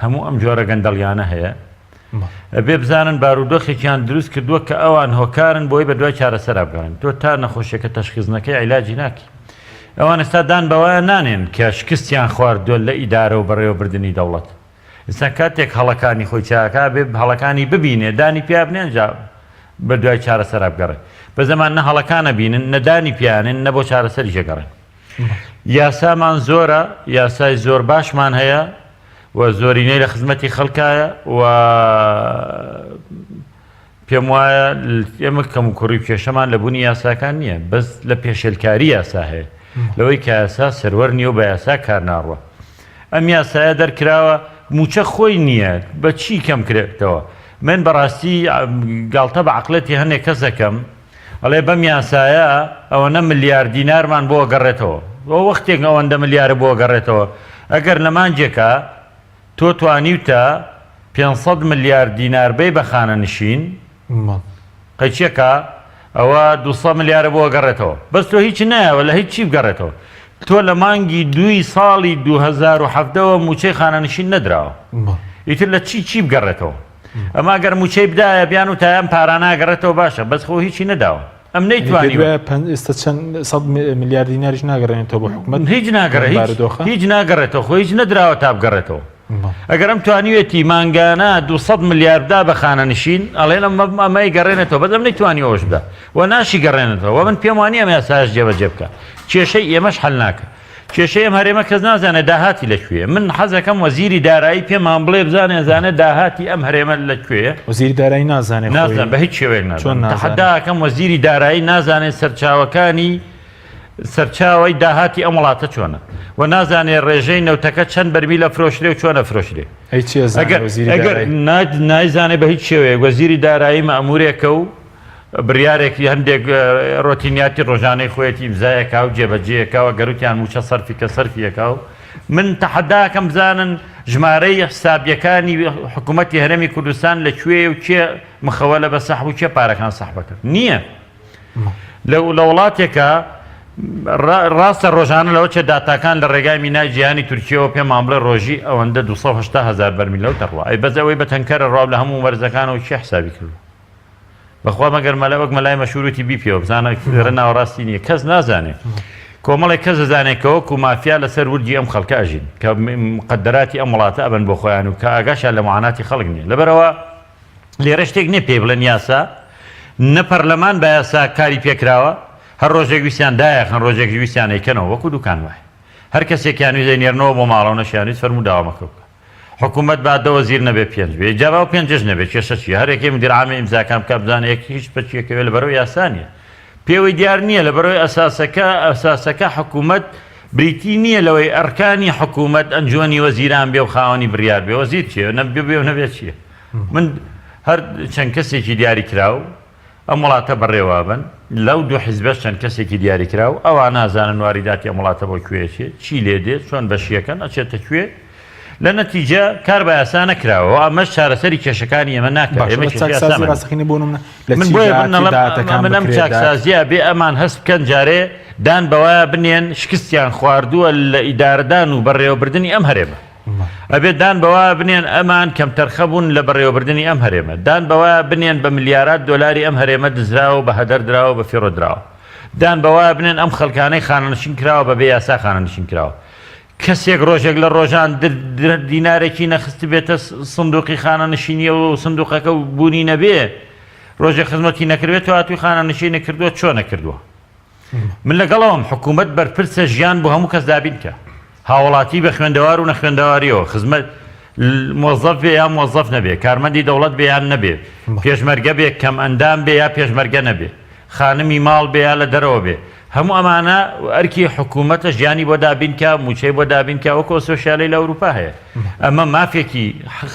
هەموو ئەم جۆرە گەندەڵیانە هەیە. ئەبێ بزانن بارودۆخێکیان دروست کردووە کە ئەوان هۆکارن بۆی بە دوای چارەسەرا بگەڕێن. تۆ تا نەخۆشیەکە تەشخیس نەکەی عیلاجی ناکەی. ئەوان ئێستا دان بەوە نانێن کە شکستیان خواردووە لە ئیدارە و بەڕێوەبردنی دەوڵەت. ئینسان کاتێک هەڵەکانی خۆی چاکا بێ هەڵەکانی ببینێ دانی پیا بنێ ئینجا بە دوای چارەسەرا بگەڕێ. بە زەمان نە هەڵەکان ئەبینن نە دانی پیانێن نە بۆ چارەسەریش ئەگەڕێن. یاسامان زۆرە، یاسای زۆر باشمان هەیە و زۆرینەی لە خزمەتی خەڵکایە و پێم وایە ئێمە کەموکوڕی و کێشەمان لە بوونی یاساکان نییە، بەس لە پێشێلکاری یاسا هەیە، لەوەی کە یاسا سەروەر نییە و بە یاسا کار ناڕوا. ئەم یاسایە دەرکراوە مووچە خۆی نییە، بە چی کەم کرێتەوە؟ من بەڕاستی گاڵتە بە عەقڵێتی هەنێک کەس دەکەم، ئەڵێ بەم یاسایە ئەوەنە ملیار دینارمان بۆ ئەگەڕێتەوە. وەختێک ئەوەندە ملیارە بۆ ئەگەڕێتەوە ئەگەر لە مانگێکا تۆ توانیوتە 500 ملیار دینار بەی بە خانەنشین قەیچیەکە ئەوە 200 ملیارە بۆ ئەگەڕێتەوە بەس تۆ هیچ نایەوە لە هیچ چی بگەڕێتەوە تۆ لە مانگی دووی ساڵی 2017ەوە موچەی خانەنشین نەدراوە ئیتر لە چی چی بگەڕێتەوە ئەمە گەر موچەی بدایە بیان و تایەم پارانە ئەگەڕێتەوە باشە بەس خۆ هیچی نەداوە ئەم نەیتوانی ئێستا چەند سەد ملیار دیناریش ناگەڕێنێتەوە بۆ حکومەت هیچ ناگەڕێ هیچ ناگەڕێتەوە خۆ هیچ نەدراوە تا بگەڕێتەوە ئەگەر ئەم توانیوێتی مانگانە 200 ملیار بدا بە خانەنشین ئەڵێن ئەمەی گەڕێنێتەوە بەس ئەم نەیتوانی ئەوەش بدا و ناشی گەڕێنێتەوە من پێم وانییە ئەم یاسایەش جێبەجێ بکە کێشەی ئێمەش حەل ناکە کێشەی ئەم هەرێمە کەس نازانێت داهاتی لە کوێیە من حەزەکەم وەزیری دارایی پێمان بڵێ بزانێ زانێ داهاتی ئەم هەرێمە لە کوێیە وەزیری دارایی نازانێت نازان بە هیچ شێوەیەک نازانێت تەحەداکەم وەزیری دارایی نازانێت سەرچاوەکانی سەرچاوی داهاتی ئەم وڵاتە چۆنە و نازانێ ڕێژەی نەوتەکە چەند بەرمیل ئەفرۆشرێ و چۆن ئەفرۆشرێ ئەگەر نایزانێ بە هیچ شێوەیەک وەزیری دارایی مەئمورێکە و بڕیارێکی هەندێک ڕۆتینیاتی ڕۆژانەی خۆیەتی ئیمزایەکا و جێبەجێیەکا و گەروتیان مووچە سەرفی کە سەرفیەکا و من تەحەداکەم بزانن ژمارەی حسابیەکانی حکوومەتی هەرێمی کوردستان لە کوێ و کێ مخەوەلە بە سەحب و کێ پارەکان سەحبەکە نییە لە لە وڵاتێکە ڕاستە ڕۆژانە لەوە چێ داتاکان لە ڕێگای مینای جیهانی تورکیەوە پێمان بڵێ ڕۆژی ئەوەندە 280 هزار بەرمیل لەو دەڕوا ئەی بەس ئەوەی بە تەنکەرە ڕاو لە هەموو مەرزەکانەوە کێ حسابی کردووە بەخوا مەگەر مەلا وەک مەلای مەشهور وتی بیپێوە بزانە لێرە ناوەڕاستی نییە کەس نازانێ کۆمەڵێک کەس دەزانێت کە وەکو مافیا لەسەر ورگی ئەم خەڵکە ئەژین کە مقدراتی ئەم وڵاتە ئەبن بۆ خۆیان و کە ئاگاشیان لە معاناتی خەڵک نییە لەبەرەوە لێرە شتێک نییە پێی بڵێن یاسا نە پەرلەمان بە یاسا کاری پێکراوە هەر ڕۆژێک ویستیان دایەخەن ڕۆژێک ویستیان ئەیکەنەوە وەکو دوکان وایە هەر کەسێکیان ویست دەینێرنەوە بۆ ماڵەوە نەشیان ویست فەرموو داوامەکە بکە حکومەت با دە وەزیر نەبێ پێنج بێ جا با ئەو پێنجەش نەبێ کێشە چیە هەر یەکەی مدیر عامی ئیمزاکان بکا بزانێ یەک هیچ پەکیەکەوێ لەبەرەوەی یاسا نیە پێوەی دیار نییە لەبەرەوەی ئەساسەکە ئەساسەکە حکومەت بریتی نییە لەوەی ئەرکانی حکومەت ئەنجومەنی وەزیران بێ و خاوەنی بڕیار بێ وەزیر چیە نە بێ و نەبێ چیە من هەر چەند کەسێکی دیاری کراو ئەم وڵاتە بەڕێوەبەن، لەو دوو حیزبەش چەند کەسێکی دیاریکراو، ئەوان نازانن واریداتی ئەم وڵاتە بۆ کوێ ئەچێ، چی لێ دێ، چۆن بەشیەکەن، ئەچێتە کوێ، لە نەتیجە کار بە یاسا نەکراوە و ئەمەش چارەسەری کێشەکانی ئێمە ناکات، باشە ئێمە بەس کێشەی چاکسازی یاسامان نییە. ڕاستەقینە بۆ نمونە لە من چی بۆیە من داهاتی ئەڵێم داهاتەکان من ئەم بکرێت داهات چاکسازیە بێ ئەمان هەست بکەن جارێ دان بەوەیا بنێن شکستیان خواردووە لە ئیدارەدان و بەڕێوەبردنی ئەم هەرێمە. ئەبێت دان بەوە بنێن ئەمان کەمتەرخە بوون لە بەڕێوەبردنی ئەم هەرێمە، دان بەوە بنێن بە ملیارات دۆلاری ئەم هەرێمە دزراوە و بە هەدەر دراوە و بە فیڕۆ دراوە. دان بەوە بنێن ئەم خەڵکانەی خانەنشین کراوە بە بێ یاسا خانەنشین کراوە. کەسێک ڕۆژێک لە ڕۆژان دینارێکی نەخستبێتە سندوقی خانەنشینیەوە و سندوقەکە بوونی نەبێ، ڕۆژێک خزمەتی نەکردبێت تۆ هاتووی خانەنشینت کردووە چۆنە کردووە؟ من لەگەڵ ئەوەم حکوومەت بەرپرسە ژیان بۆ هەموو کەس دابین کە هاوڵاتی بە خوێندەوار و نەخوێندەواریەوە خزمەت مۆزەف بێ یا مۆزەف نەبێ کارمەندی دەوڵەت بێ یان نەبێ پێشمەرگە بێ کەم ئەندام بێ یا پێشمەرگە نەبێ. خانمی ماڵ بێ یا لە دەرەوە بێ هەموو ئەمانە ئەرکی حکوومەتە ژیانی بۆ دابین کا مووچەی بۆ دابین کا وەکو ئەو سۆشیالەی لە ئەوروپا هەیە ئەمە مافێکی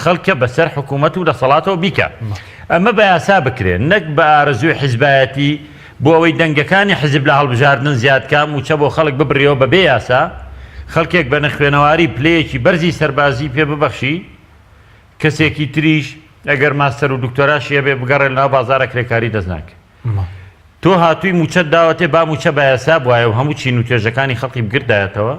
خەڵکە بەسەر حکوومەت و دەسەڵاتەوە بیکا ئەمە بە یاسا بکرێ نەک بە ئارەزووی حیزبایەتی بۆ ئەوەی دەنگەکانی حیزب لە هەڵبژاردن زیاد کا مووچە بۆ خەڵک ببڕیەوە بەبێ یاسا خەڵکێک بە نەخوێنەواری پلەیەکی بەرزی سەربازی پێ ببەخشی کەسێکی تریش ئەگەر ماستەر و دکتۆراشی هەبێ بگەڕێ لەناو بازاڕە کرێکاری دەست ناکەوێ. تۆ هاتووی مووچەت داوەتێ با مووچە بە یاسا بوایە و هەموو چین و توێژەکانی خەڵکی بگردایەتەوە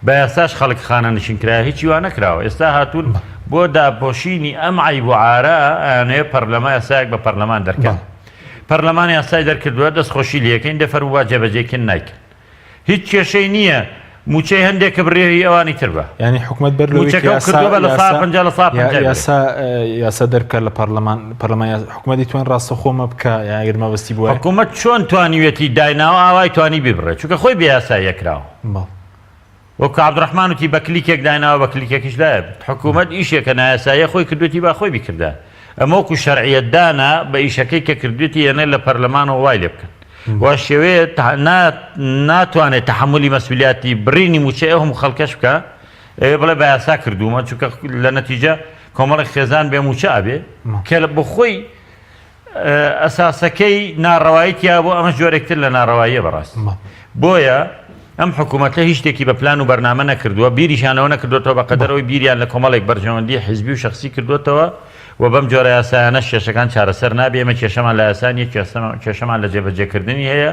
بە یاساش خەڵک خانەنشین کرایە هیچی وا نەکراوە ئێستا هاتوون بۆ داپۆشینی ئەم عەیب و عارە ئەیانەوێ پەرلەمان یاسایەک بە پەرلەمان دەرکەن پەرلەمان یاسای دەرکردووە دەستخۆشی لێکەین دە فەرموو با جێبەجێی کەن نایکەن هیچ کێشەی نییە مووچەی هەندێک کە بڕێ هی ئەوانی تر بە. یانی حکومەت بەر لەوەی کە یاسا کردووە بە لە سا 50 لە سا 50 یاسا یاسا دەربکات لە پەرلەمان پەرلەمان حکومەت دەیتوان ڕاستەوخۆ مە بکا یان ئەگەر مەبەستی بوایە. حکومەت چۆن توانیویەتی دایناوە ئاوای توانی بیبڕێ چونکە خۆی بێ یاساییە کراوە. بەڵێ. وەکو عەبدوڕەحمان وتی بە کلیکێک دایناوە بە کلیکێکیش لایە برد. حکومەت ئیشێکە نایاساییە خۆی کردوێتی با خۆی بیکردایە. ئەمە وەکو شەرعیەتدانە بە ئیشەکەی کە کردوێتی یەنێ لە پەرلەمانەوە وای لێ بکەن. وا شێوەیە ناتوانێت تەحەمولی مەسولیاتی بڕینی مووچەی ئەو هەموو خەڵکەش بکا ئەوێ بڵێ بە یاسا کردوومە چونکە لە نەتیجە کۆمەڵێک خێزان بێ مووچە ئەبێ کە بۆ خۆی ئەساسەکەی ناڕەوایی تیا بۆ ئەمە جۆرێکتر لە ناڕەواییە بەڕاست بۆیە ئەم حکوومەتە هیچ شتێکی بە پلان و بەرنامە نەکردووە بیریشانەوە نەکردوێتەوە بە قەدەرەوەی بیریان لە کۆمەڵێک بەرژەوەندی حزبی و شخصی کردوێتەوە و بەم جۆرە یاسایانەش کێشەکان چارەسەر نابێ، ئێمە کێشەمان لە یاسا نییە، کێشەمان لە جێبەجێکردنی هەیە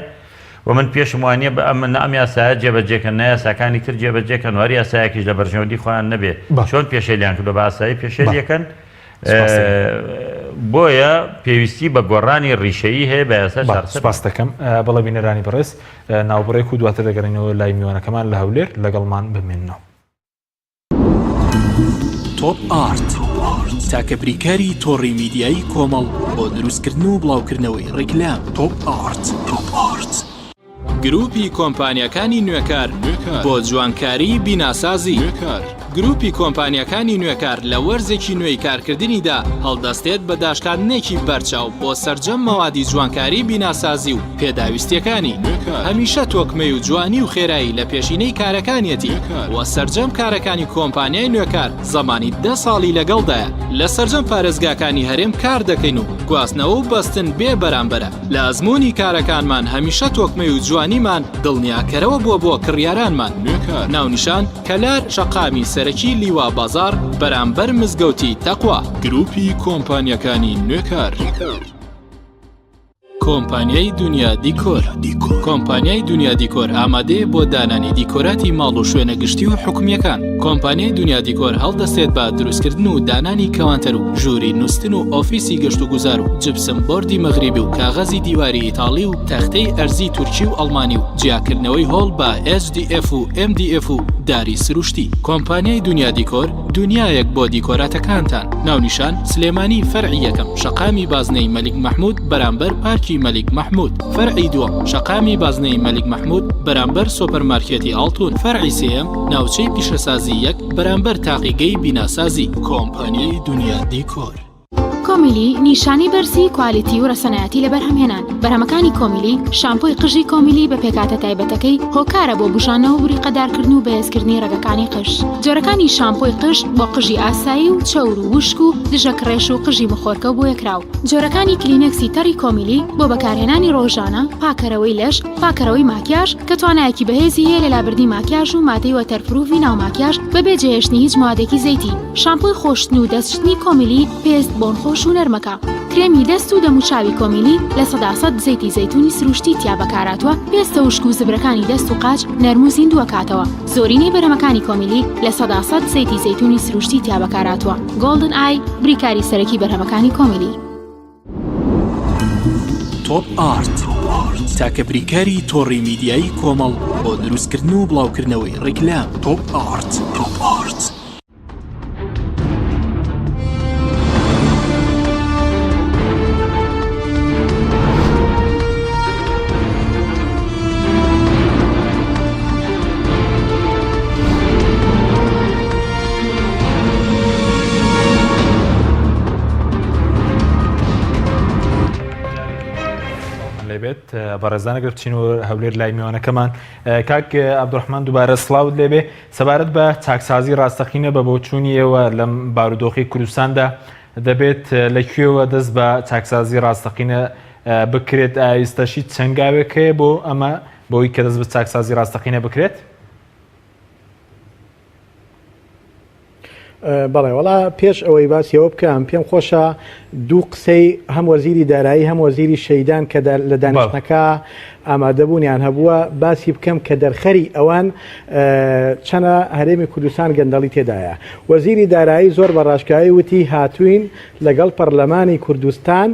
و من پێشم وانییە بە ئەم نە ئەم یاسایە جێبەجێ کەن نە یاساکانی تر جێبەجێ کەن و هەر یاسایەکیش لە بەرژەوەندی خۆیان نەبێ چۆن پێشێلیان کردووە بە ئاسایی پێشێلی ئەکەن بۆیە پێویستی بە گۆڕانی ڕیشەیی هەیە بە یاسا چارەسەر سپاست دەکەم. بەڵێ بینەرانی بەڕێز ناوبڕێک و دواتر دەگەڕێینەوە لای میوانەکەمان لە هەولێر لەگەڵمان بمێننەوە. تۆپ ئارت تاکە بریکاری تۆڕی میدیایی کۆمەڵ بۆ دروستکردن و بڵاوکردنەوەی ڕیکلام. تۆپ ئارت. گروپی کۆمپانیاکانی نوێکار بۆ جوانکاری بیناسازی. گروپی کۆمپانیاکانی نوێکار لە وەرزێکی نوێی کارکردنیدا هەڵدەستێت بە داشکاندنێکی بەرچاو بۆ سەرجەم مەوادی جوانکاری بیناسازی و پێداویستیەکانی هەمیشە تۆکمەی و جوانی و خێرایی لە پێشینەی کارەکانیەتی و سەرجەم کارەکانی کۆمپانیای نوێکار زەمانی دە ساڵی لەگەڵدایە لە سەرجەم پارێزگاکانی هەرێم کار دەکەین و گواستنەوە و بەستن بێ بەرامبەرە لە ئەزموونی کارەکانمان هەمیشە تۆکمەی و جوانیمان دڵنیاکەرەوە بووە بۆ کڕیارانمان ناونیشان کەلار شەقامی سەرەکی لیوا بازاڕ بەرامبەر مزگەوتی تەقوا. گروپی کۆمپانیاکانی نوێکار. کۆمپانیای دونیا دیکۆر کۆمپانیای دونیا دیکۆر ئامادەیە بۆ دانانی دیکۆراتی ماڵ و شوێنە گشتی و حکومییەکان. کۆمپانیای دونیا دیکۆر هەڵدەستێت بە دروستکردن و دانانی کەوانتەر و ژووری نوستن و ئۆفیسی گەشتوگوزار و جپسم بۆردی مەغریبی و کاغەزی دیواری ئیتاڵی و تەختەی ئەرزی تورکی و ئەڵمانی و جیاکردنەوەی هۆڵ بە HDF و MDF و داری سروشتی. کۆمپانیای دونیا دیکۆر دونیایەک بۆ دیکۆراتەکانتان. ناونیشان، سلێمانی فەرعی یەکەم شەقامی بازنەی مەلیک مەحمود بەرامبەر پارکی مەلیک مەحمود فەرعی دووەم شەقامی بازنەی مەلیک مەحمود بەرامبەر سۆپەر مارکێتی ئاڵتون فەرعی سێیەم ناوچەی پیشەسازی یەک بەرامبەر تاقیگەی بیناسازی. کۆمپانیای دونیا دیکۆر. کۆمیلی نیشانەی بەرزی کوالیتی و رەسەنایەتی لە بەرهەمهێنان بەرهەمەکانی کۆمیلی، شامپۆی قژی کۆمیلی بە پێکهاتە تایبەتەکەی هۆکارە بۆ بوژانەوە و بریقەدارکردن و بەهێزکردنی رەگەکانی قژ. جۆرەکانی شامپۆی قژ بۆ قژی ئاسایی و چەور و وشک و دژە کڕێش و قژی مخۆرکە و بۆیەکراو. جۆرەکانی کلینێکسی تەڕی کۆمیلی بۆ بەکارهێنانی ڕۆژانە، پاکەرەوەی لەش، پاکەرەوەی ماکیاژ، کە توانایەکی بەهێزی هەیە لە لابردنی ماکیاژ و مادەی waterproof ی ناو ماکیاژ بەبێ جێهێشتنی هیچ موادێکی زەیتی. شامپۆی خۆشتن و دەستشتنی کۆمیلی پێست بۆنخۆش و نەرمەکە. کرێمی دەست و دەموچاوی کۆمیلی 100% زەیتی زەیتونی سروشتی تیا بەکارهاتووە، پێستە وشک و زبرەکانی دەست و قاچ نەرم و زیندووەکاتەوە. زۆرینەی بەرهەمەکانی کۆمیلی 100% زەیتی زەیتونی سروشتی تیا بەکارهاتووە. گۆڵدن ئای، بریکاری سەرەکی بەرهەمەکانی کۆمیلی. تۆپ ئارت تاکە بریکاری تۆڕی میدیایی کۆمەڵ بۆ دروستکردن و بڵاوکردنەوەی ڕیکلام. تۆپ ئارت. لێبێت. بەڕێزانە گەر بچینەوە هەولێر لای میوانەکەمان کاک عەبدولڕەحمان دووبارە سڵاوت لێبێ سەبارەت بە چاکسازی ڕاستەقینە بە بۆچوونی ئێوە لەم بارودۆخی کوردستاندا دەبێت لە کوێوە دەست بە چاکسازی ڕاستەقینە بکرێت ئایستەشی چەنگاوێک هەیە بۆ ئەمە بۆی کە دەست بە چاکسازی ڕاستەقینە بکرێت؟ بەڵێ وەڵا پێش ئەوەی باسی ئەوە بکەم پێم خۆشە دوو قسەی هەم وەزیری دارایی هەم وەزیری شەیدان کە لە دانیشتنەکە ئامادەبوونیان هەبووە باسی بکەم کە دەرخەری ئەوان چەنە هەرێمی کوردستان گەندەڵی تێدایە وەزیری دارایی زۆر بە ڕاشکاوی وتی هاتوین لەگەڵ پەرلەمانی کوردستان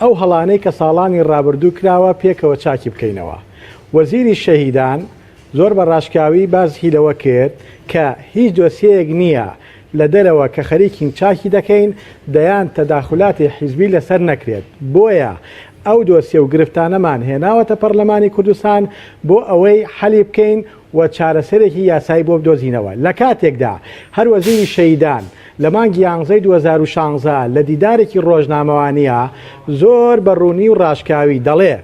ئەو هەڵانەی کە ساڵانی ڕابردوو کراوە پێکەوە چاکی بکەینەوە وەزیری شەهیدان زۆر بە ڕاشکاوی باسی لەوە کرد کە هیچ دۆسیەیەک نییە لە دەرەوە کە خەریکین چاکی دەکەین دەیان تەداخولاتی حیزبی لەسەر نەکرێت بۆیە ئەو دۆسیە و گرفتانەمان هێناوەتە پەڕلەمانی کوردستان بۆ ئەوەی حەلی بکەین و چارەسەرێکی یاسایی بۆ بدۆزینەوە لە کاتێکدا هەر وەزیری شەهیدان لە مانگی یانزەی 2016 لە دیدارێکی ڕۆژنامەوانییا زۆر بە ڕوونی و ڕاشکاوی دەڵێ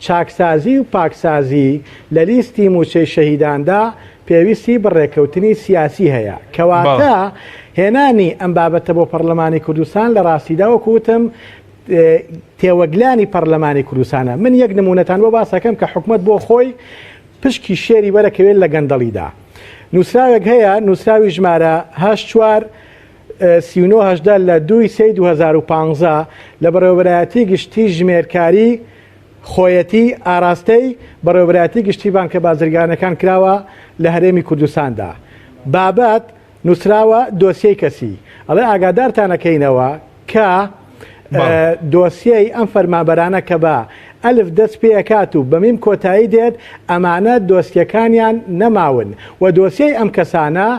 چاکسازی و پاکسازی لە لیستی مووچەی شەهیداندا پێویستی بە ڕێککەوتنی سیاسی هەیە. کەواتە هێنانی ئەم بابەتە بۆ پەڕلەمانی کوردستان لە ڕاستیدا وەکو وتم تێوەگلانی پەڕلەمانی کوردستانە. من یەک نموونەتان بۆ باس ئەکەم کە حکومەت بۆ خۆی پشکی شێری وەرەکەوێت لە گەندەڵیدا. نووسراوێک هەیە، نووسراوی ژمارە هەشت چوار 39 هەژدە لە دووی سێی 2015 لە بەڕێوەبەرایەتی گشتی ژمێرکاری خۆیەتی ئاراستەی بەڕێوەبەرایەتی گشتی بانکە بازرگانەکان کراوە لە هەرێمی کوردستاندا. بابەت، نووسراوە دۆسیەی کەسی. ئەڵێ ئاگادارتان ئەکەینەوە کە دۆسیەی ئەم فەرمانبەرانە کە بە ئەلف دەست پێ ئەکات و بە میم کۆتایی دێت ئەمانە دۆسیەکانیان نەماون و دۆسیەی ئەم کەسانە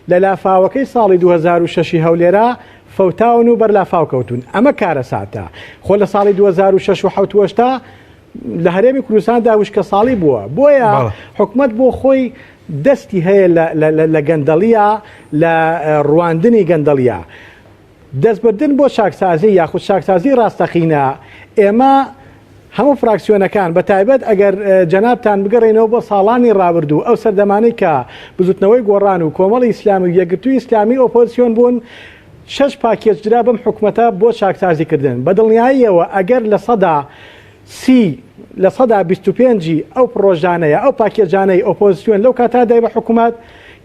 لە لافاوەکەی ساڵی 2006 هەولێرا فەوتاون و بەر لافاو کەوتوون ئەمە کارەساتە خۆ لە ساڵی 2006 و حەوت و هەشتا لە هەرێمی کوردستاندا وشکەساڵی بووە بۆیە حکومەت بۆ خۆی دەستی هەیە لە گەندەڵیە لە ڕواندنی گەندەڵیە دەستبردن بۆ چاکسازی یاخود چاکسازی ڕاستەقینە ئێمە هەموو فراکسیۆنەکان بە تایبەت ئەگەر جەنابتان بگەڕێنەوە بۆ ساڵانی ڕابردوو ئەو سەردەمانەی کە بزوتنەوەی گۆڕان و کۆمەڵی ئیسلامی و یەکگرتووی ئیسلامی ئۆپۆزسیۆن بوون شەش پاکێج درا بەم حکومەتە بۆ چاکسازی کردن بە دڵنیاییەوە ئەگەر 30% 25% ی ئەو پڕۆژانەیە ئەو پاکێجانەی ئۆپۆزسیۆن لەو کاتە دای بە حکومەت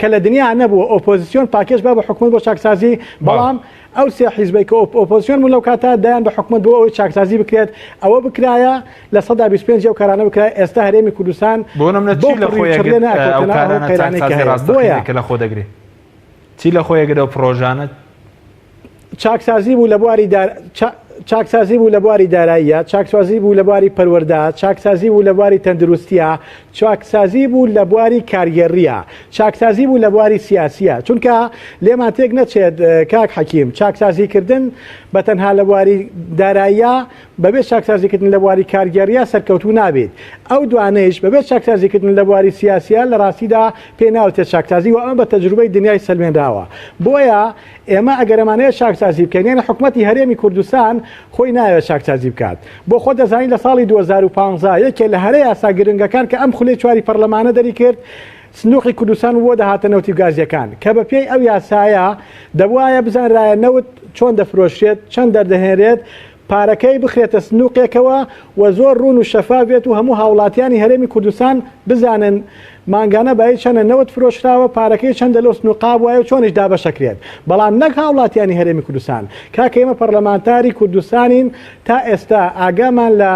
کە لە دنیا نەبووە ئۆپۆزسیۆن پاکێج با بە حکومەت بۆ چاکسازی بەڵام ئەو سێ حیزبەی کە ئۆپۆزسیۆن بوون لەو کاتە دایان بە حکومەت بۆ ئەوەی چاکسازی بکرێت ئەوە بکرایە 25% ئەو کارانە بکرایە ئێستا هەرێمی کوردستان بۆ نمونە چی لە خۆی ئەگرت ئەو کارانە چاکسازی ڕاستەقینە کە لە خۆ دەگرێت چی لە خۆی ئەگرێت ئەو پڕۆژانە؟ چاکسازی بوو لە بواری دار چاکسازی بوو لە بواری داراییە، چاکسازی بوو لە بواری پەروەردە، چاکسازی بوو لە بواری تەندروستیە، چاکسازی بوو لە بواری کارگێڕیە، چاکسازی بوو لە بواری سیاسیە، چونکە لێمان تێک نەچێت کاک حەکیم چاکسازی کردن بە تەنها لە بواری داراییە بەبێ چاکسازی کردن لە بواری کارگێڕیە سەرکەوتوو نابیت، ئەو دوانەیش بەبێ چاکسازی کردن لە بواری سیاسیە لە ڕاستیدا پێی ناوترێت چاکسازی و ئەمە بە تەجروبەی دنیای سەلمێنراوە. بۆیە ئێمە ئەگەر ئەمانەوێت چاکسازی بکەین یانی حکومەتی هەرێمی کوردستان خۆی نایەوێت چاکسازی بکات. بۆ خۆت دەزانی لە ساڵی 2015 یەکێ لە هەرە یاسا گرنگەکان کە ئەم خولەی چواری پەرلەمانە دەریکرد سندوقی کوردستان بوو بۆ داهاتە نەوتی و گازیەکان کە بە پێی ئەو یاسایە دەبوایە بزانرایە نەوت چۆن دەفرۆشرێت چەند دەردەهێنرێت پارەکەی بخرێتە سندوقێکەوە و زۆر ڕوون و شەفاف بێت و هەموو هاوڵاتیانی هەرێمی کوردستان بزانن مانگانە بایی چەنە نەوت فرۆشراوە پارەکەی چەندە لەو سنوقا بوایە و چۆنیش دابەشەکرێت بەڵام نەک هاوڵاتیانی هەرێمی کوردستان کاکە ئێمە پەرلەمانتاری کوردستانین تا ئێستا ئاگامان لە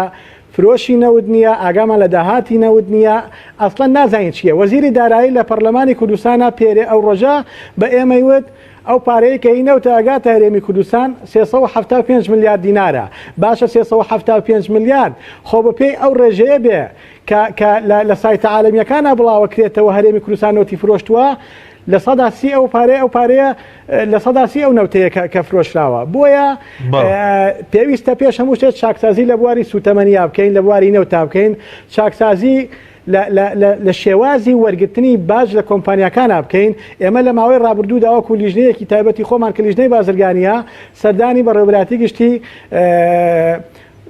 فرۆشی نەوت نییە ئاگامان لە داهاتی نەوت نییە ئەسڵەن نازانین چییە وەزیری دارایی لە پەرلەمانی کوردستانە پێرێ ئەو ڕۆژە بە ئێمەی وت ئەو پارەیە کە هی نەوتە ئەگاتە هەرێمی کوردستان 375 ملیار دینارە باشە 375 ملیار خۆ بە پێی ئەو ڕێژەیە بێ کە کە لە سایتە عالەمیەکانە بڵاوەکرێتەوە هەرێمی کوردستان نەوتی فرۆشتووە 30% ئەو پارەیە ئەو پارەیە 30% ئەو نەوتەیە کە کە فرۆشراوە بۆیە پێویستە پێش هەموو شتێک چاکسازی لە بواری سوتەمەنیا بکەین لە بواری نەوتا بکەین چاکسازی لە شێوازی وەرگرتنی باج لە کۆمپانیاکانا بکەین، ئێمە لە ماوەی ڕابردوودا وەکو لیژنەیەکی تایبەتی خۆمان کە لیژنەی بازرگانییە سەردانی بەڕێوەبەرایەتی گشتی.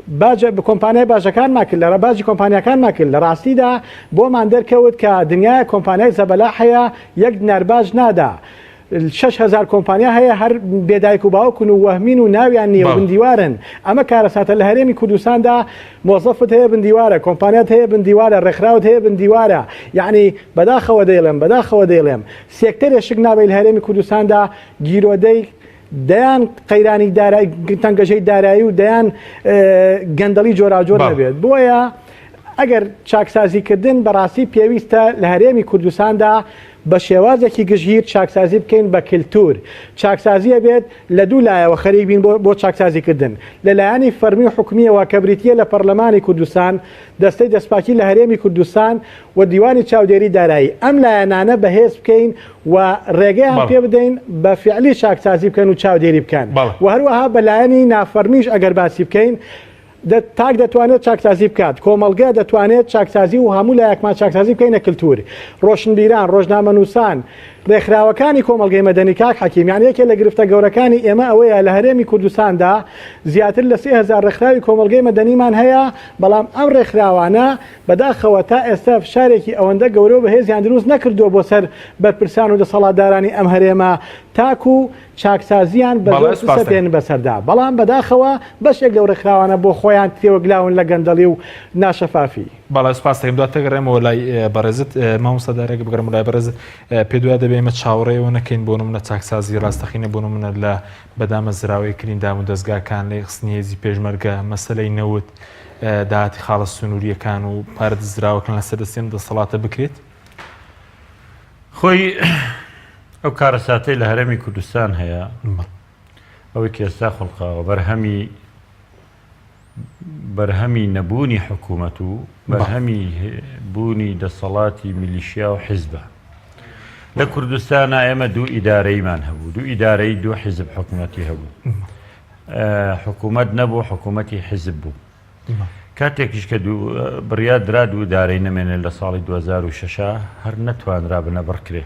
باج کۆمپانیای باجەکانمان کرد لە باجی کۆمپانیاکانمان کرد لە ڕاستیدا بۆمان دەرکەوت کە دنیایە کۆمپانیای زەبەلاح هەیە یەک دینار باج نادا 6000 کۆمپانیا هەیە هەر بێ دایک و باوکن و وەهمین و ناویان نییە و بندیوارن ئەمە کارەساتە لە هەرێمی کوردستاندا مۆزەفت هەیە بندیوارە کۆمپانیات هەیە بندیوارە ڕێکخراوت هەیە بندیوارە یعنی بەداخەوە دەیڵێم بەداخەوە دەیڵێم سێکتەرێ شک نابەی لە هەرێمی کوردستاندا گیرۆدەی دەیان قەیرانی دارایی تەنگەژەی دارایی و دەیان گەندەڵی جۆراوجۆر نەبێت بۆیە ئەگەر چاکسازیکردن بەڕاستی پێویستە لە هەرێمی کوردستاندا بە شێوازێکی گشتگیر چاکسازی بکەین بە کلتور چاکسازیە بێت لە دوو لایەوە خەریک بین بۆ چاکسازیکردن لە لایەنی فەرمی و حکومیەوە کە بریتیە لە پەرلەمانی کوردستان دەستەی دەستپاکی لە هەرێمی کوردستان و دیوانی چاودێری دارایی ئەم لایەنانە بەهێز بکەین و ڕێگەیان پێ بدەین بە فعلی چاکسازی بکەن و چاودێری بکەن و هەروەها بە لایەنی نافەرمیش ئەگەر باسی بکەین تاک دەتوانێت چاکسازی بکات کۆمەڵگە دەتوانێت چاکسازی و هەموو لایەکمان چاکسازی بکەینە کلتور ڕۆشنبیران ڕۆژنامەنووسان ڕێکخراوەکانی کۆمەڵگەی مەدەنی کاک حەکیم یان یەکێ لە گرفتە گەورەکانی ئێمە ئەوەیە لە هەرێمی کوردستاندا زیاتر لە 3000 ڕێکخراوی کۆمەڵگەی مەدەنیمان هەیە بەڵام ئەم ڕێکخراوانە بەداخەوە تا ئێستا فشارێکی ئەوەندە گەورە و بەهێزیان دروست نەکردووە بۆ سەر بەرپرسان و دەسەڵاتدارانی ئەم هەرێمە تاکو چاکسازیان بە زۆر بسەپێنن بەسەردا، بەڵام بەداخەوە بەشێک لەو ڕێکخراوانە بۆ خۆیان تێوەگلاون لە گەندەڵی و ناشەفافی. بەڵێ سوپاس دەکەم دواتر دەگەڕێمەوە لای بەڕێزت مامۆستا دارێک بگەڕێمەوە لای بەڕێزت پێت وایە دەبێ ئێمە چاوەڕێ ئەوە نەکەین بۆ نمونە چاکسازی ڕاستەقینە بۆ نمونە لە بەدامەزراوەی کرین دام و دەزگاکان لە خستنی هێزی پێشمەرگە مەسەلەی نەوت داهاتی خاڵە سنوورییەکان و پارە دزراوەکان لەسەر دەستی ئەم دەسەڵاتە بکرێت؟ خۆی ئەو کارەساتەی لە هەرێمی کوردستان هەیە ئەوەی کە ئێستا خوڵقاوە بەرهەمی بەرهەمی نەبوونی حکوومەت و بەرهەمی بوونی دەسەڵاتی میلیشیا و حیزبە لە کوردستانە ئێمە دوو ئیدارەیمان هەبوو دوو ئیدارەی دوو حیزب حکوومەتی هەبوو حکوومەت نەبوو حکوومەتی حیزب بوو کاتێکیش کە بڕیار درا دوو ئیدارەی نەمێنێت لە ساڵی 2006 هەر نەتوانرا بنەبڕکرێ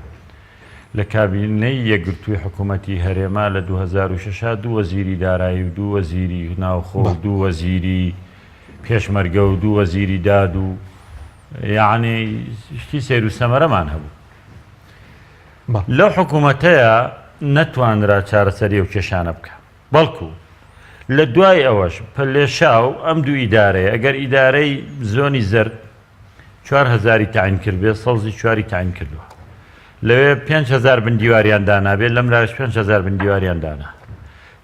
لە کابینەی یەکگرتووی حکوومەتی هەرێما لە 2006 دوو وەزیری دارایی و دوو وەزیری ناوخۆ و دوو وەزیری پێشمەرگە و دوو وەزیری داد و یعنی شتی سەیر و سەمەرەمان هەبوو لەو حکوومەتەیە نەتوانرا چارەسەری و کێشانە بکە بەڵکو لە دوای ئەوەش پەلێشاو ئەم دوو ئیدارەیە ئەگەر ئیدارەی زۆنی زەرد چوار هەزاری تەعین کردبێ سەوزی چواری تەعین کردووە لەوێ 5 هەزار بن دیواریان دانابێ لەم لاش 5 هەزار بن دیواریان دانا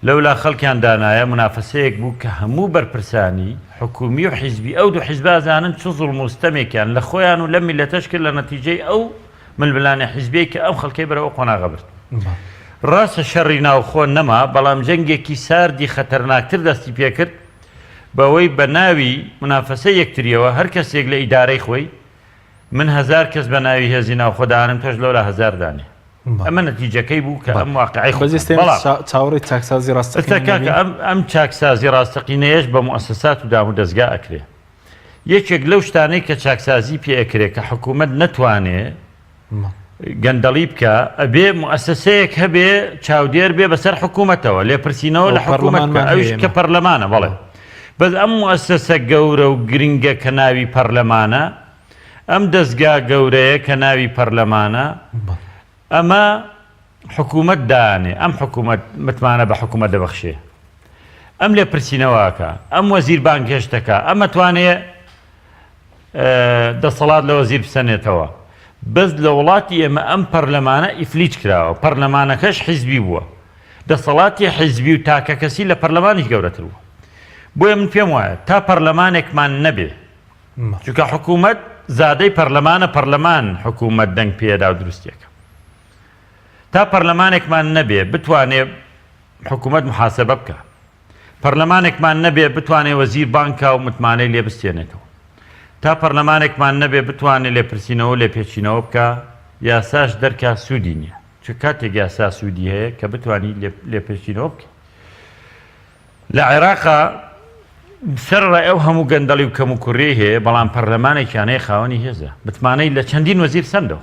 لەولا خەڵکیان دانایە منافەسەیەک بوو کە هەموو بەرپرسانی حکومی و حیزبی ئەو دوو حیزبە ئەزانن چ زوڵم و ستەمێکیان لە خۆیان و لەم میللەتەش کرد لە نەتیجەی ئەو ململانێ حیزبیەی کە ئەم خەڵکەی بەرەو ئەو قۆناغە برد. ڕاستە شەڕی ناوخۆ نەما، بەڵام جەنگێکی ساردی خەتەرناکتر دەستی پێکرد، بەوەی بە ناوی مونافەسەی یەکتریەوە هەر کەسێک لە ئیدارەی خۆی، من هەزار کەس بە ناوی هێزی ناوخۆ دانم تۆش لەولا هەزار دانێ. ئەمە نەتیجەکەی بوو کە ئەم واقعەی خۆ. بەڵام چاوەڕێی چاکسازی ڕاستەقینە ئێستا کاکە ئەم ئەم چاکسازی ڕاستەقینەیەش بە موئەسەسات و دامودەزگا ئەکرێ. یەکێک لەو شتانەی کە چاکسازی پێ ئەکرێ کە حکوومەت نەتوانێ گەندەڵی بکا ئەبێ موئەسەسەیەک هەبێ چاودێر بێ بەسەر حکوومەتەوە لێپرسینەوە لە حکوومەت بکا ئەویش کە پەرلەمانە بەڵێ بەس ئەم موئەسەسە گەورە و گرنگە کە ناوی پەرلەمانە ئەم دەزگا گەورەیە کە ناوی پەرلەمانە ئەمە حکوومەت دانێ ئەم حکوومەت متمانە بە حکوومەت دەبەخشێ ئەم لێپرسینەوە ئەکا ئەم وەزیر بانگهێشت دەکا ئەم ئەتوانێ دەسەڵات لە وەزیر بسەنێتەوە بەس لە وڵاتی ئێمە ئەم پەرلەمانە ئیفلیج کراوە پەرلەمانەکەش حیزبی بووە دەسەڵاتی حیزبی و تاکەکەسی لە پەرلەمانیش گەورەتر بوو بۆیە من پێم وایە تا پەرلەمانێکمان نەبێ چونکە حکوومەت زادەی پەرلەمانە پەرلەمان حکوومەت دەنگ پێدا و دروستێکە تا پەرلەمانێکمان نەبێ بتوانێ حکوومەت محاسبە بکە پەرلەمانێکمان نەبێ بتوانێ وەزیر بانگ کا و متمانەی لێ بستێنێتەوە. تا پەرلەمانێکمان نەبێ بتوانێ لێپرسینەوە و لێپێچینەوە بکا، یاساش دەرکا سوودی نییە. چونکە کاتێک یاسا سوودی هەیە کە بتوانی لێپێچینەوە بکەی. لە عێراقا سەرەڕای ئەو هەموو گەندەڵی و کەموکوڕیەی هەیە، بەڵام پەرلەمانێکیان هەیە خاوەنی هێزە. متمانەی لە چەندین وەزیر سەندەوە.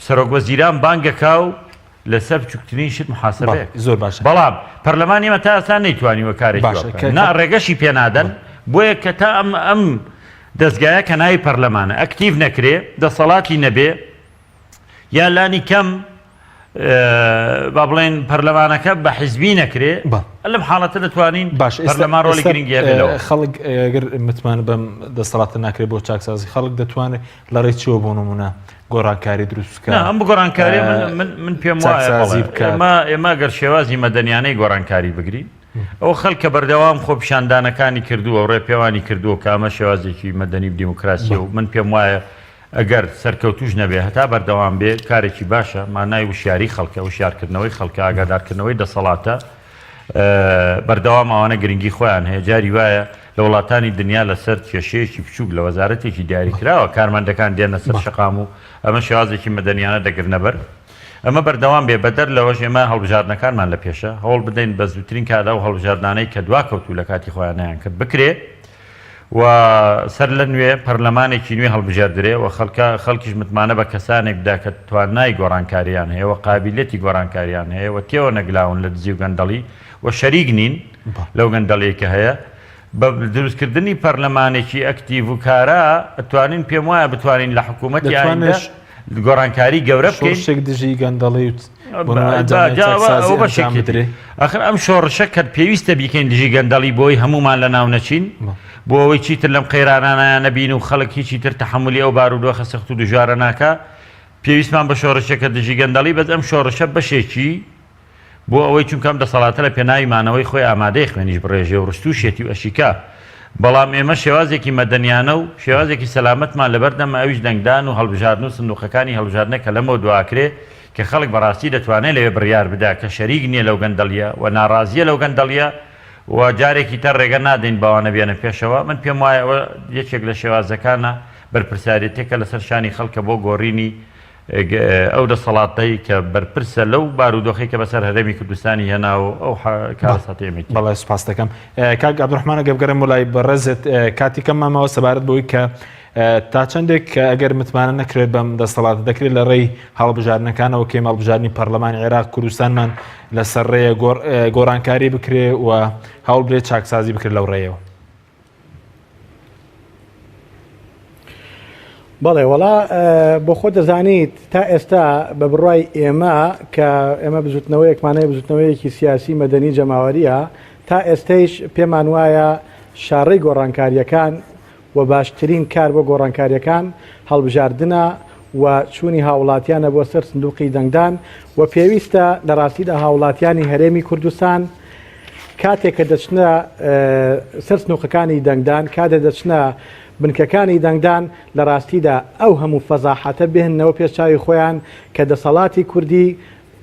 سەرۆک وەزیران بانگەکا و. لەسەر بچووکترین شت محاسبەیە زۆر باشە بەڵام پەرلەمانی ئێمە تا ئێستا نەیتوانیوە کارێکی وا باشە بکات کە نا ڕێگەشی پێ نادەن بۆیە کە تا ئەم ئەم دەزگایە کە ناوی پەرلەمانە ئەکتیڤ نەکرێ دەسەڵاتی نەبێ یا لانی کەم با بڵێن پەرلەمانەکە بە حیزبی نەکرێ لەم حاڵەتە دەتوانین باش پەرلەمان ڕۆڵی گرنگی هەبێ لەوە. خەڵک گەر متمانە بەم دەسەڵاتە ناکرێت بۆ چاکسازی خەڵک دەتوانێت لە ڕێی چیەوە بۆ نمونە گۆڕانکاری دروست بکات؟ نا ئەم گۆڕانکاریە من من من پێم وایە چاکسازی بەڵێ بکات. ئێمە ئێمە گەر شێوازی مەدەنیانەی گۆڕانکاری بگرین ئەو خەلکە بەردەوام خۆپیشاندانەکانی کردووە و ڕێپێوانی کردووە کە ئەمە شێوازێکی مەدەنی و دیموکراسیە و من پێم وایە ئەگەر سەرکەوتووش نەبێ هەتا بەردەوام بێ کارێکی باشە، مانای وشیاری خەڵکە، وشیارکردنەوەی خەڵکە، ئاگادارکردنەوەی دەسەڵاتە، بەردەوام ئەوانە گرنگی خۆیان هەیە، جاری وایە لە وڵاتانی دنیا لەسەر کێشەیەکی بچووک لە وەزارەتێکی دیاریکراوە کارمەندەکان دێنە سەر شەقام و ئەمە شێوازێکی مەدەنیانە دەگرنەبەر. ئەمە بەردەوام بێ، بەدەر لەوەش ئێمە هەڵبژاردنەکانمان لە پێشە، هەوڵ بدەین بە زووترین کات ئەو هەڵبژاردنانەی کە دواکەوتوو لە کاتی خۆیان نەیانکرد بکرێ. و سەر لە نوێ پەرلەمانێکی نوێ هەڵبژێردرێ و خەڵکە خەڵکیش متمانە بە کەسانێک بدا کە توانای گۆڕانکاریان هەیە و قابیلیەتی گۆڕانکاریان هەیە و تێوە نەگلاون لە دزی و گەندەڵی و شەریک نین لەو گەندەڵیەی کە هەیە بە دروستکردنی پەرلەمانێکی ئەکتیڤ و کارا ئەتوانین پێم وایە بتوانین لە حکوومەتی ئایندە دەتوانێت گۆڕانکاری گەورە بکەین. شۆڕشێک دژی گەندەڵی و بۆ نموونە ئەنجامدانی چاکسازی ئەنجام بدرێ. ئاخر ئەم شۆڕشە کە پێویستە بیکەین دژی گەندەڵی بۆی هەموومان لەناو نەچین، بۆ ئەوەی چیتر لەم قەیرانانە نەبین و خەڵک هیچی تر تەحەمولی ئەو بارودۆخە سەخت و دژوارە ناکا، پێویستمان بە شۆڕشێکە دژی گەندەڵی، بەس ئەم شۆڕشە بەشێکی بۆ ئەوەی چونکە ئەم دەسەڵاتە لە پێناوی مانەوەی خۆی ئامادەیە خوێنیش بڕێژێ و ڕشتووشیەتی و ئەشیکا، بەڵام ئێمە شێوازێکی مەدەنیانە و شێوازێکی سەلامەتمان لەبەردەمە ئەویش دەنگدان و هەڵبژاردن و سندوقەکانی هەڵبژاردنە کە لەمەو دوا ئەکرێ کە خەڵک بەڕاستی دەتوانێ لەوێ بڕیار بدا کە شەریک نیە لەو گەندەڵیە و ناڕازیە لەو گەندەڵیە و جارێکی تر ڕێگە نادەین بەوانە بێنە پێشەوە من پێم وایە ئەوە یەکێک لە شێوازەکانە بەرپرسیارێتیەکە لەسەر شانی خەڵکە بۆ گۆڕینی ئەو دەسەڵاتەی کە بەرپرسە لەو بارودۆخەی کە بەسەر هەرێمی کوردستانی هێناوە و ئەو کارەساتەی ئێمەی تێ. بەڵێ سوپاست دەکەم کاک عەبدولڕەحمان ئەگەر بگەڕێم بۆ لای بەڕێزت کاتی کەممان ماوە سەبارەت بەوەی کە تا چەندێک کە ئەگەر متمانە نەکرێت بەم دەسەڵاتە دەکرێت لە ڕێی هەڵبژاردنەکانەوە کێم هەڵبژاردنی پەرلەمانی عێراق کوردستانمان لەسەر ڕێیە گۆڕانکاری بکرێ و هەوڵ بدرێت چاکسازی بکرێت لەو ڕێیەوە. بەڵێ وەڵا بۆ خۆ دەزانیت تا ئێستا بە بڕای ئێمە کە ئێمە بزوتنەوەیەکمانەیە بزوتنەوەیەکی سیاسی مەدەنی جەماوەریە تا ئێستەیش پێمان وایە شاڕێی گۆڕانکاریەکان و باشترین کار بۆ گۆڕانکاریەکان هەڵبژاردنە و چوونی هاوڵاتیانە بۆ سەر سندوقی دەنگدان و پێویستە لە ڕاستیدا هاوڵاتیانی هەرێمی کوردستان کاتێک کە دەچنە سەر سنوقەکانی دەنگدان، کاتێ دەچنە بنکەکانی دەنگدان، لە ڕاستیدا ئەو هەموو فەزاحەتە بهێننەوە پێش چاوی خۆیان کە دەسەڵاتی کوردی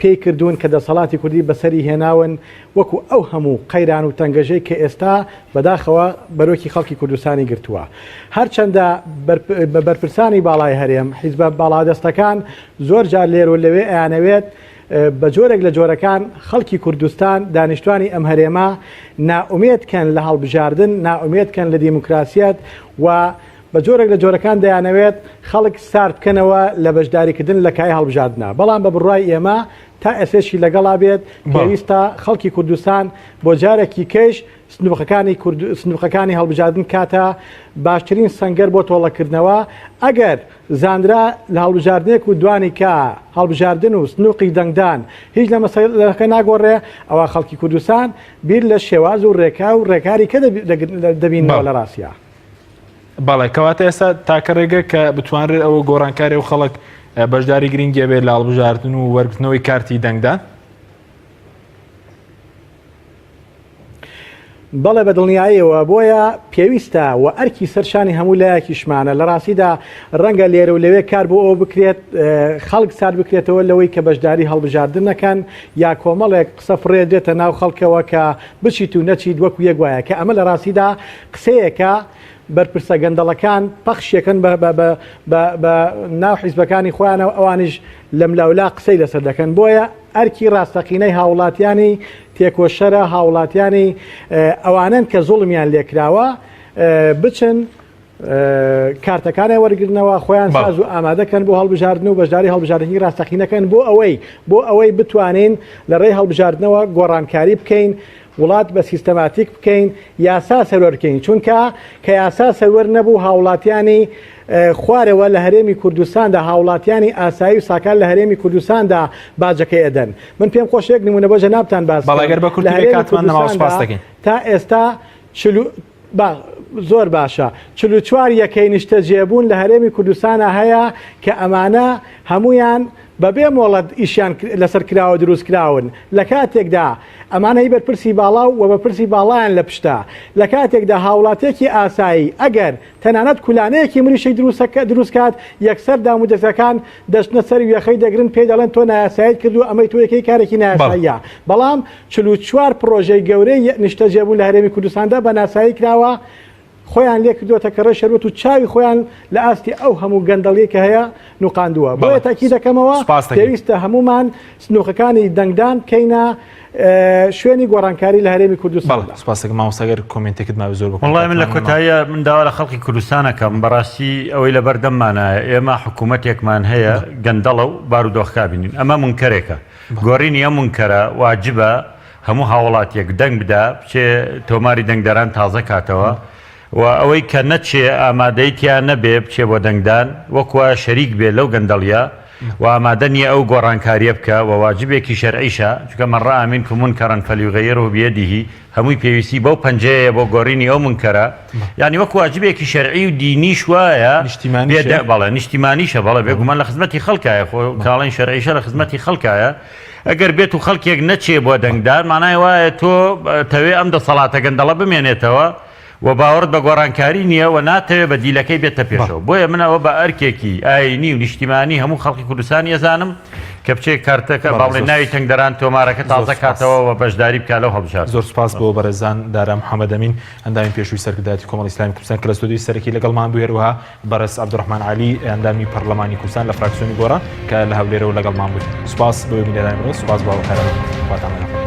پێی کردوون، کە دەسەڵاتی کوردی بەسەری هێناون، وەکو ئەو هەموو قەیران و تەنگەژەی کە ئێستا بەداخەوە بەرۆکی خەڵکی کوردستانی گرتووە. هەرچەندە بەرپرسانی باڵای هەرێم، حیزبە باڵادەستەکان زۆر جار لێرە و لەوێ ئەیانەوێت بە جۆرێک لە جۆرەکان خەڵکی کوردستان، دانیشتوانی ئەم هەرێمە نائومێد کەن لە هەڵبژاردن، نائومێد کەن لە دیموکراسیەت و بە جۆرێک لە جۆرەکان دەیانەوێت خەڵک سارد بکەنەوە لە بەشداریکردن لە کایەی هەڵبژاردنا. بەڵام بە بڕوای ئێمە تا ئێستێشی لەگەڵا بێت پێویستە خەڵکی کوردستان بۆ جارێکی کەیش سندوقەکانی کورد سندوقەکانی هەڵبژاردن کاتە باشترین سەنگەر بۆ تۆڵەکردنەوە ئەگەر زانرا لە هەڵبژاردنێک و دوانی کە هەڵبژاردن و سنوقی دەنگدان هیچ لە مەسەلەکە ناگۆڕێ ئەوا خەڵکی کوردستان بیر لە شێواز و ڕێکا و ڕێکاری کە دەبینەوە لە ڕاستیا. بەڵێ کەواتە ئێستا تاکە ڕێگە کە بتوانرێت ئەوە گۆڕانکاری و خەڵک بەشداری گرنگی بێت لە هەڵبژاردن و وەرگرتنەوەی کارتی دەنگدان. بەڵێ بە دڵنیاییەوە، بۆیە پێویستە و ئەرکی سەر شانی هەموو لایەکیشمانە، لە ڕاستیدا ڕەنگە لێرە و لەوێ کار بۆ ئەوە بکرێت خەڵک سارد بکرێتەوە لەوەی کە بەشداری هەڵبژاردن نەکەن یا کۆمەڵێک قسە فڕێدرێتە ناو خەڵکەوە کە بچیت و نەچیت وەکو یەک وایە کە ئەمە لە ڕاستیدا قسەیەکە بەرپرسە گەندەڵەکان پەخشیەکەن بە ناو حیزبەکانی خۆیانەوە ئەوانیش لەملاولا قسەی لەسەر دەکەن بۆیە ئەرکی ڕاستەقینەی هاوڵاتیانی تێکۆشەرە، هاوڵاتیانی ئەوانەن کە زوڵمیان لێکراوە بچن. کارتەکانیان وەرگرنەوە خۆیان ساز و ئامادەکەن بۆ هەڵبژاردن و بەشداری هەڵبژاردنی ڕاستەقینەکەن بۆ ئەوەی بۆ ئەوەی بتوانین لە ڕێی هەڵبژاردنەوە گۆڕانکاری بکەین وڵات بە سیستەماتیک بکەین یاسا سەروەر بکەین چونکە کە یاسا سەروەر نەبوو هاوڵاتیانی خوارەوە لە هەرێمی کوردستاندا هاوڵاتیانی ئاسایی و ساکار لە هەرێمی کوردستاندا باجەکەی ئەدەن من پێم خۆشە یەک نمونە بۆ جەنابتان باس بەڵێ گەر بە لە کورتی بێ هەرێمی کاتمان نەماوە سوپاس کوردستاندا دەکەین. تا ئێستا چل و با زۆر باشە 44 یەکەی نیشتەجێبوون لە هەرێمی کوردستانە هەیە کە ئەمانە هەمویان بەبێ مۆڵەت ئیشیان لەسەر کراوە دروست کراون لە کاتێکدا ئەمانە هی بەرپرسی باڵا و بەرپرسی باڵایان لە پشتە لە کاتێکدا هاوڵاتیەکی ئاسایی ئەگەر تەنانەت کولانەیەکی مریشک دروست کات یەکسەر دامودەزگاکان دەچنە سەر وێخەی دەگرن پێی دەڵێن تۆ نایاساییت کردووە ئەمەی تۆ یەکەی کارێکی نایاساییە بەڵام 44 پڕۆژەی گەورەی نیشتەجێبوون لە هەرێمی کوردستاندا بە ناسایی کراوە خۆیان لێ کردووەتە کەڕەی شەربەت و چاوی خۆیان لە ئاستی ئەو هەموو گەندەڵیەی کە هەیە نوقاندووە. بۆیە تەئکید دەکەمەوە پێویستە هەموومان سنووقەکانی دەنگدان بکەینە شوێنی گۆڕانکاری لە هەرێمی کوردستاندا. سپاس دەکەم مامۆستا گەر کۆمێنتێکت مابێ زۆر بە وەڵای من لە کۆتاییە من داوا لە خەڵکی کوردستان ئەکەم بەڕاستی ئەوەی لە بەردەممانایە ئێمە حکوومەتێکمان هەیە گەندەڵە و بارودۆخەکە بینین ئەمە مونکەرێکە گۆڕینی ئەم مونکەرە واجبە هەموو هاوڵاتیەک دەنگ بدا بچێ تۆماری دەنگدەران تازە کاتەوە و ئەوەی کە نەچێ ئامادەی تیا نەبێ بچێ بۆ دەنگدان وەک وایە شەریک بێ لەو گەندەڵیە و ئامادە نیە ئەو گۆڕانکاریە بکا و واجبێکی شەرعیشە چونکە من رآ منکم منکرا فلیغیره بیده هەمووی پێویستی بەو پەنجەیە بۆ گۆرینی ئەو منکەرە یانی وەک واجبێکی شەرعی و دینیش وایە نیشتیمانیشە بەڵێ نیشتیمانیشە بەڵێ بێگومان لە خزمەتی خەڵکایە خۆ کاڵین شەرعیشە لە خزمەتی خەڵکایە ئەگەر بێت و خەڵکێک نەچێ بۆ دەنگدان مانای وایە تۆ تەوێ ئەم دەسەڵاتە گەندەڵە بمێنێتەوە و باوەڕت بە گۆڕانکاری نییە و ناتەوێ بەدیلەکەی بێتە پێشەوە بۆیە من ئەوە بە ئەرکێکی ئایینی و نیشتیمانی هەموو خەڵکی کوردستانی ئەزانم کە بچێ کارتەکە با بڵێین ناوی تەنگدەران تۆمارەکە تازە کاتەوە و بەشداری بکا لەو هەڵبژاردنە. زۆر سوپاس بۆ بەڕێزان دارا محەمەدئەمین ئەندامی پێشووی سەرکردایەتی کۆمەڵی ئیسلامی کوردستان کە لە ستۆدیۆی سەرەکی لەگەڵمان بوو، هەروەها بەڕێز عەبدولڕەحمان عەلی ئەندامی پەڕلەمانی کوردستان لە فراکسیۆنی گۆڕان کە لە هەولێرەوە لەگەڵمان بوو. سوپاس بۆ بینەرانی بەڕێز، سوپاس بۆ هاوکاران. خواتان لەگەڵ.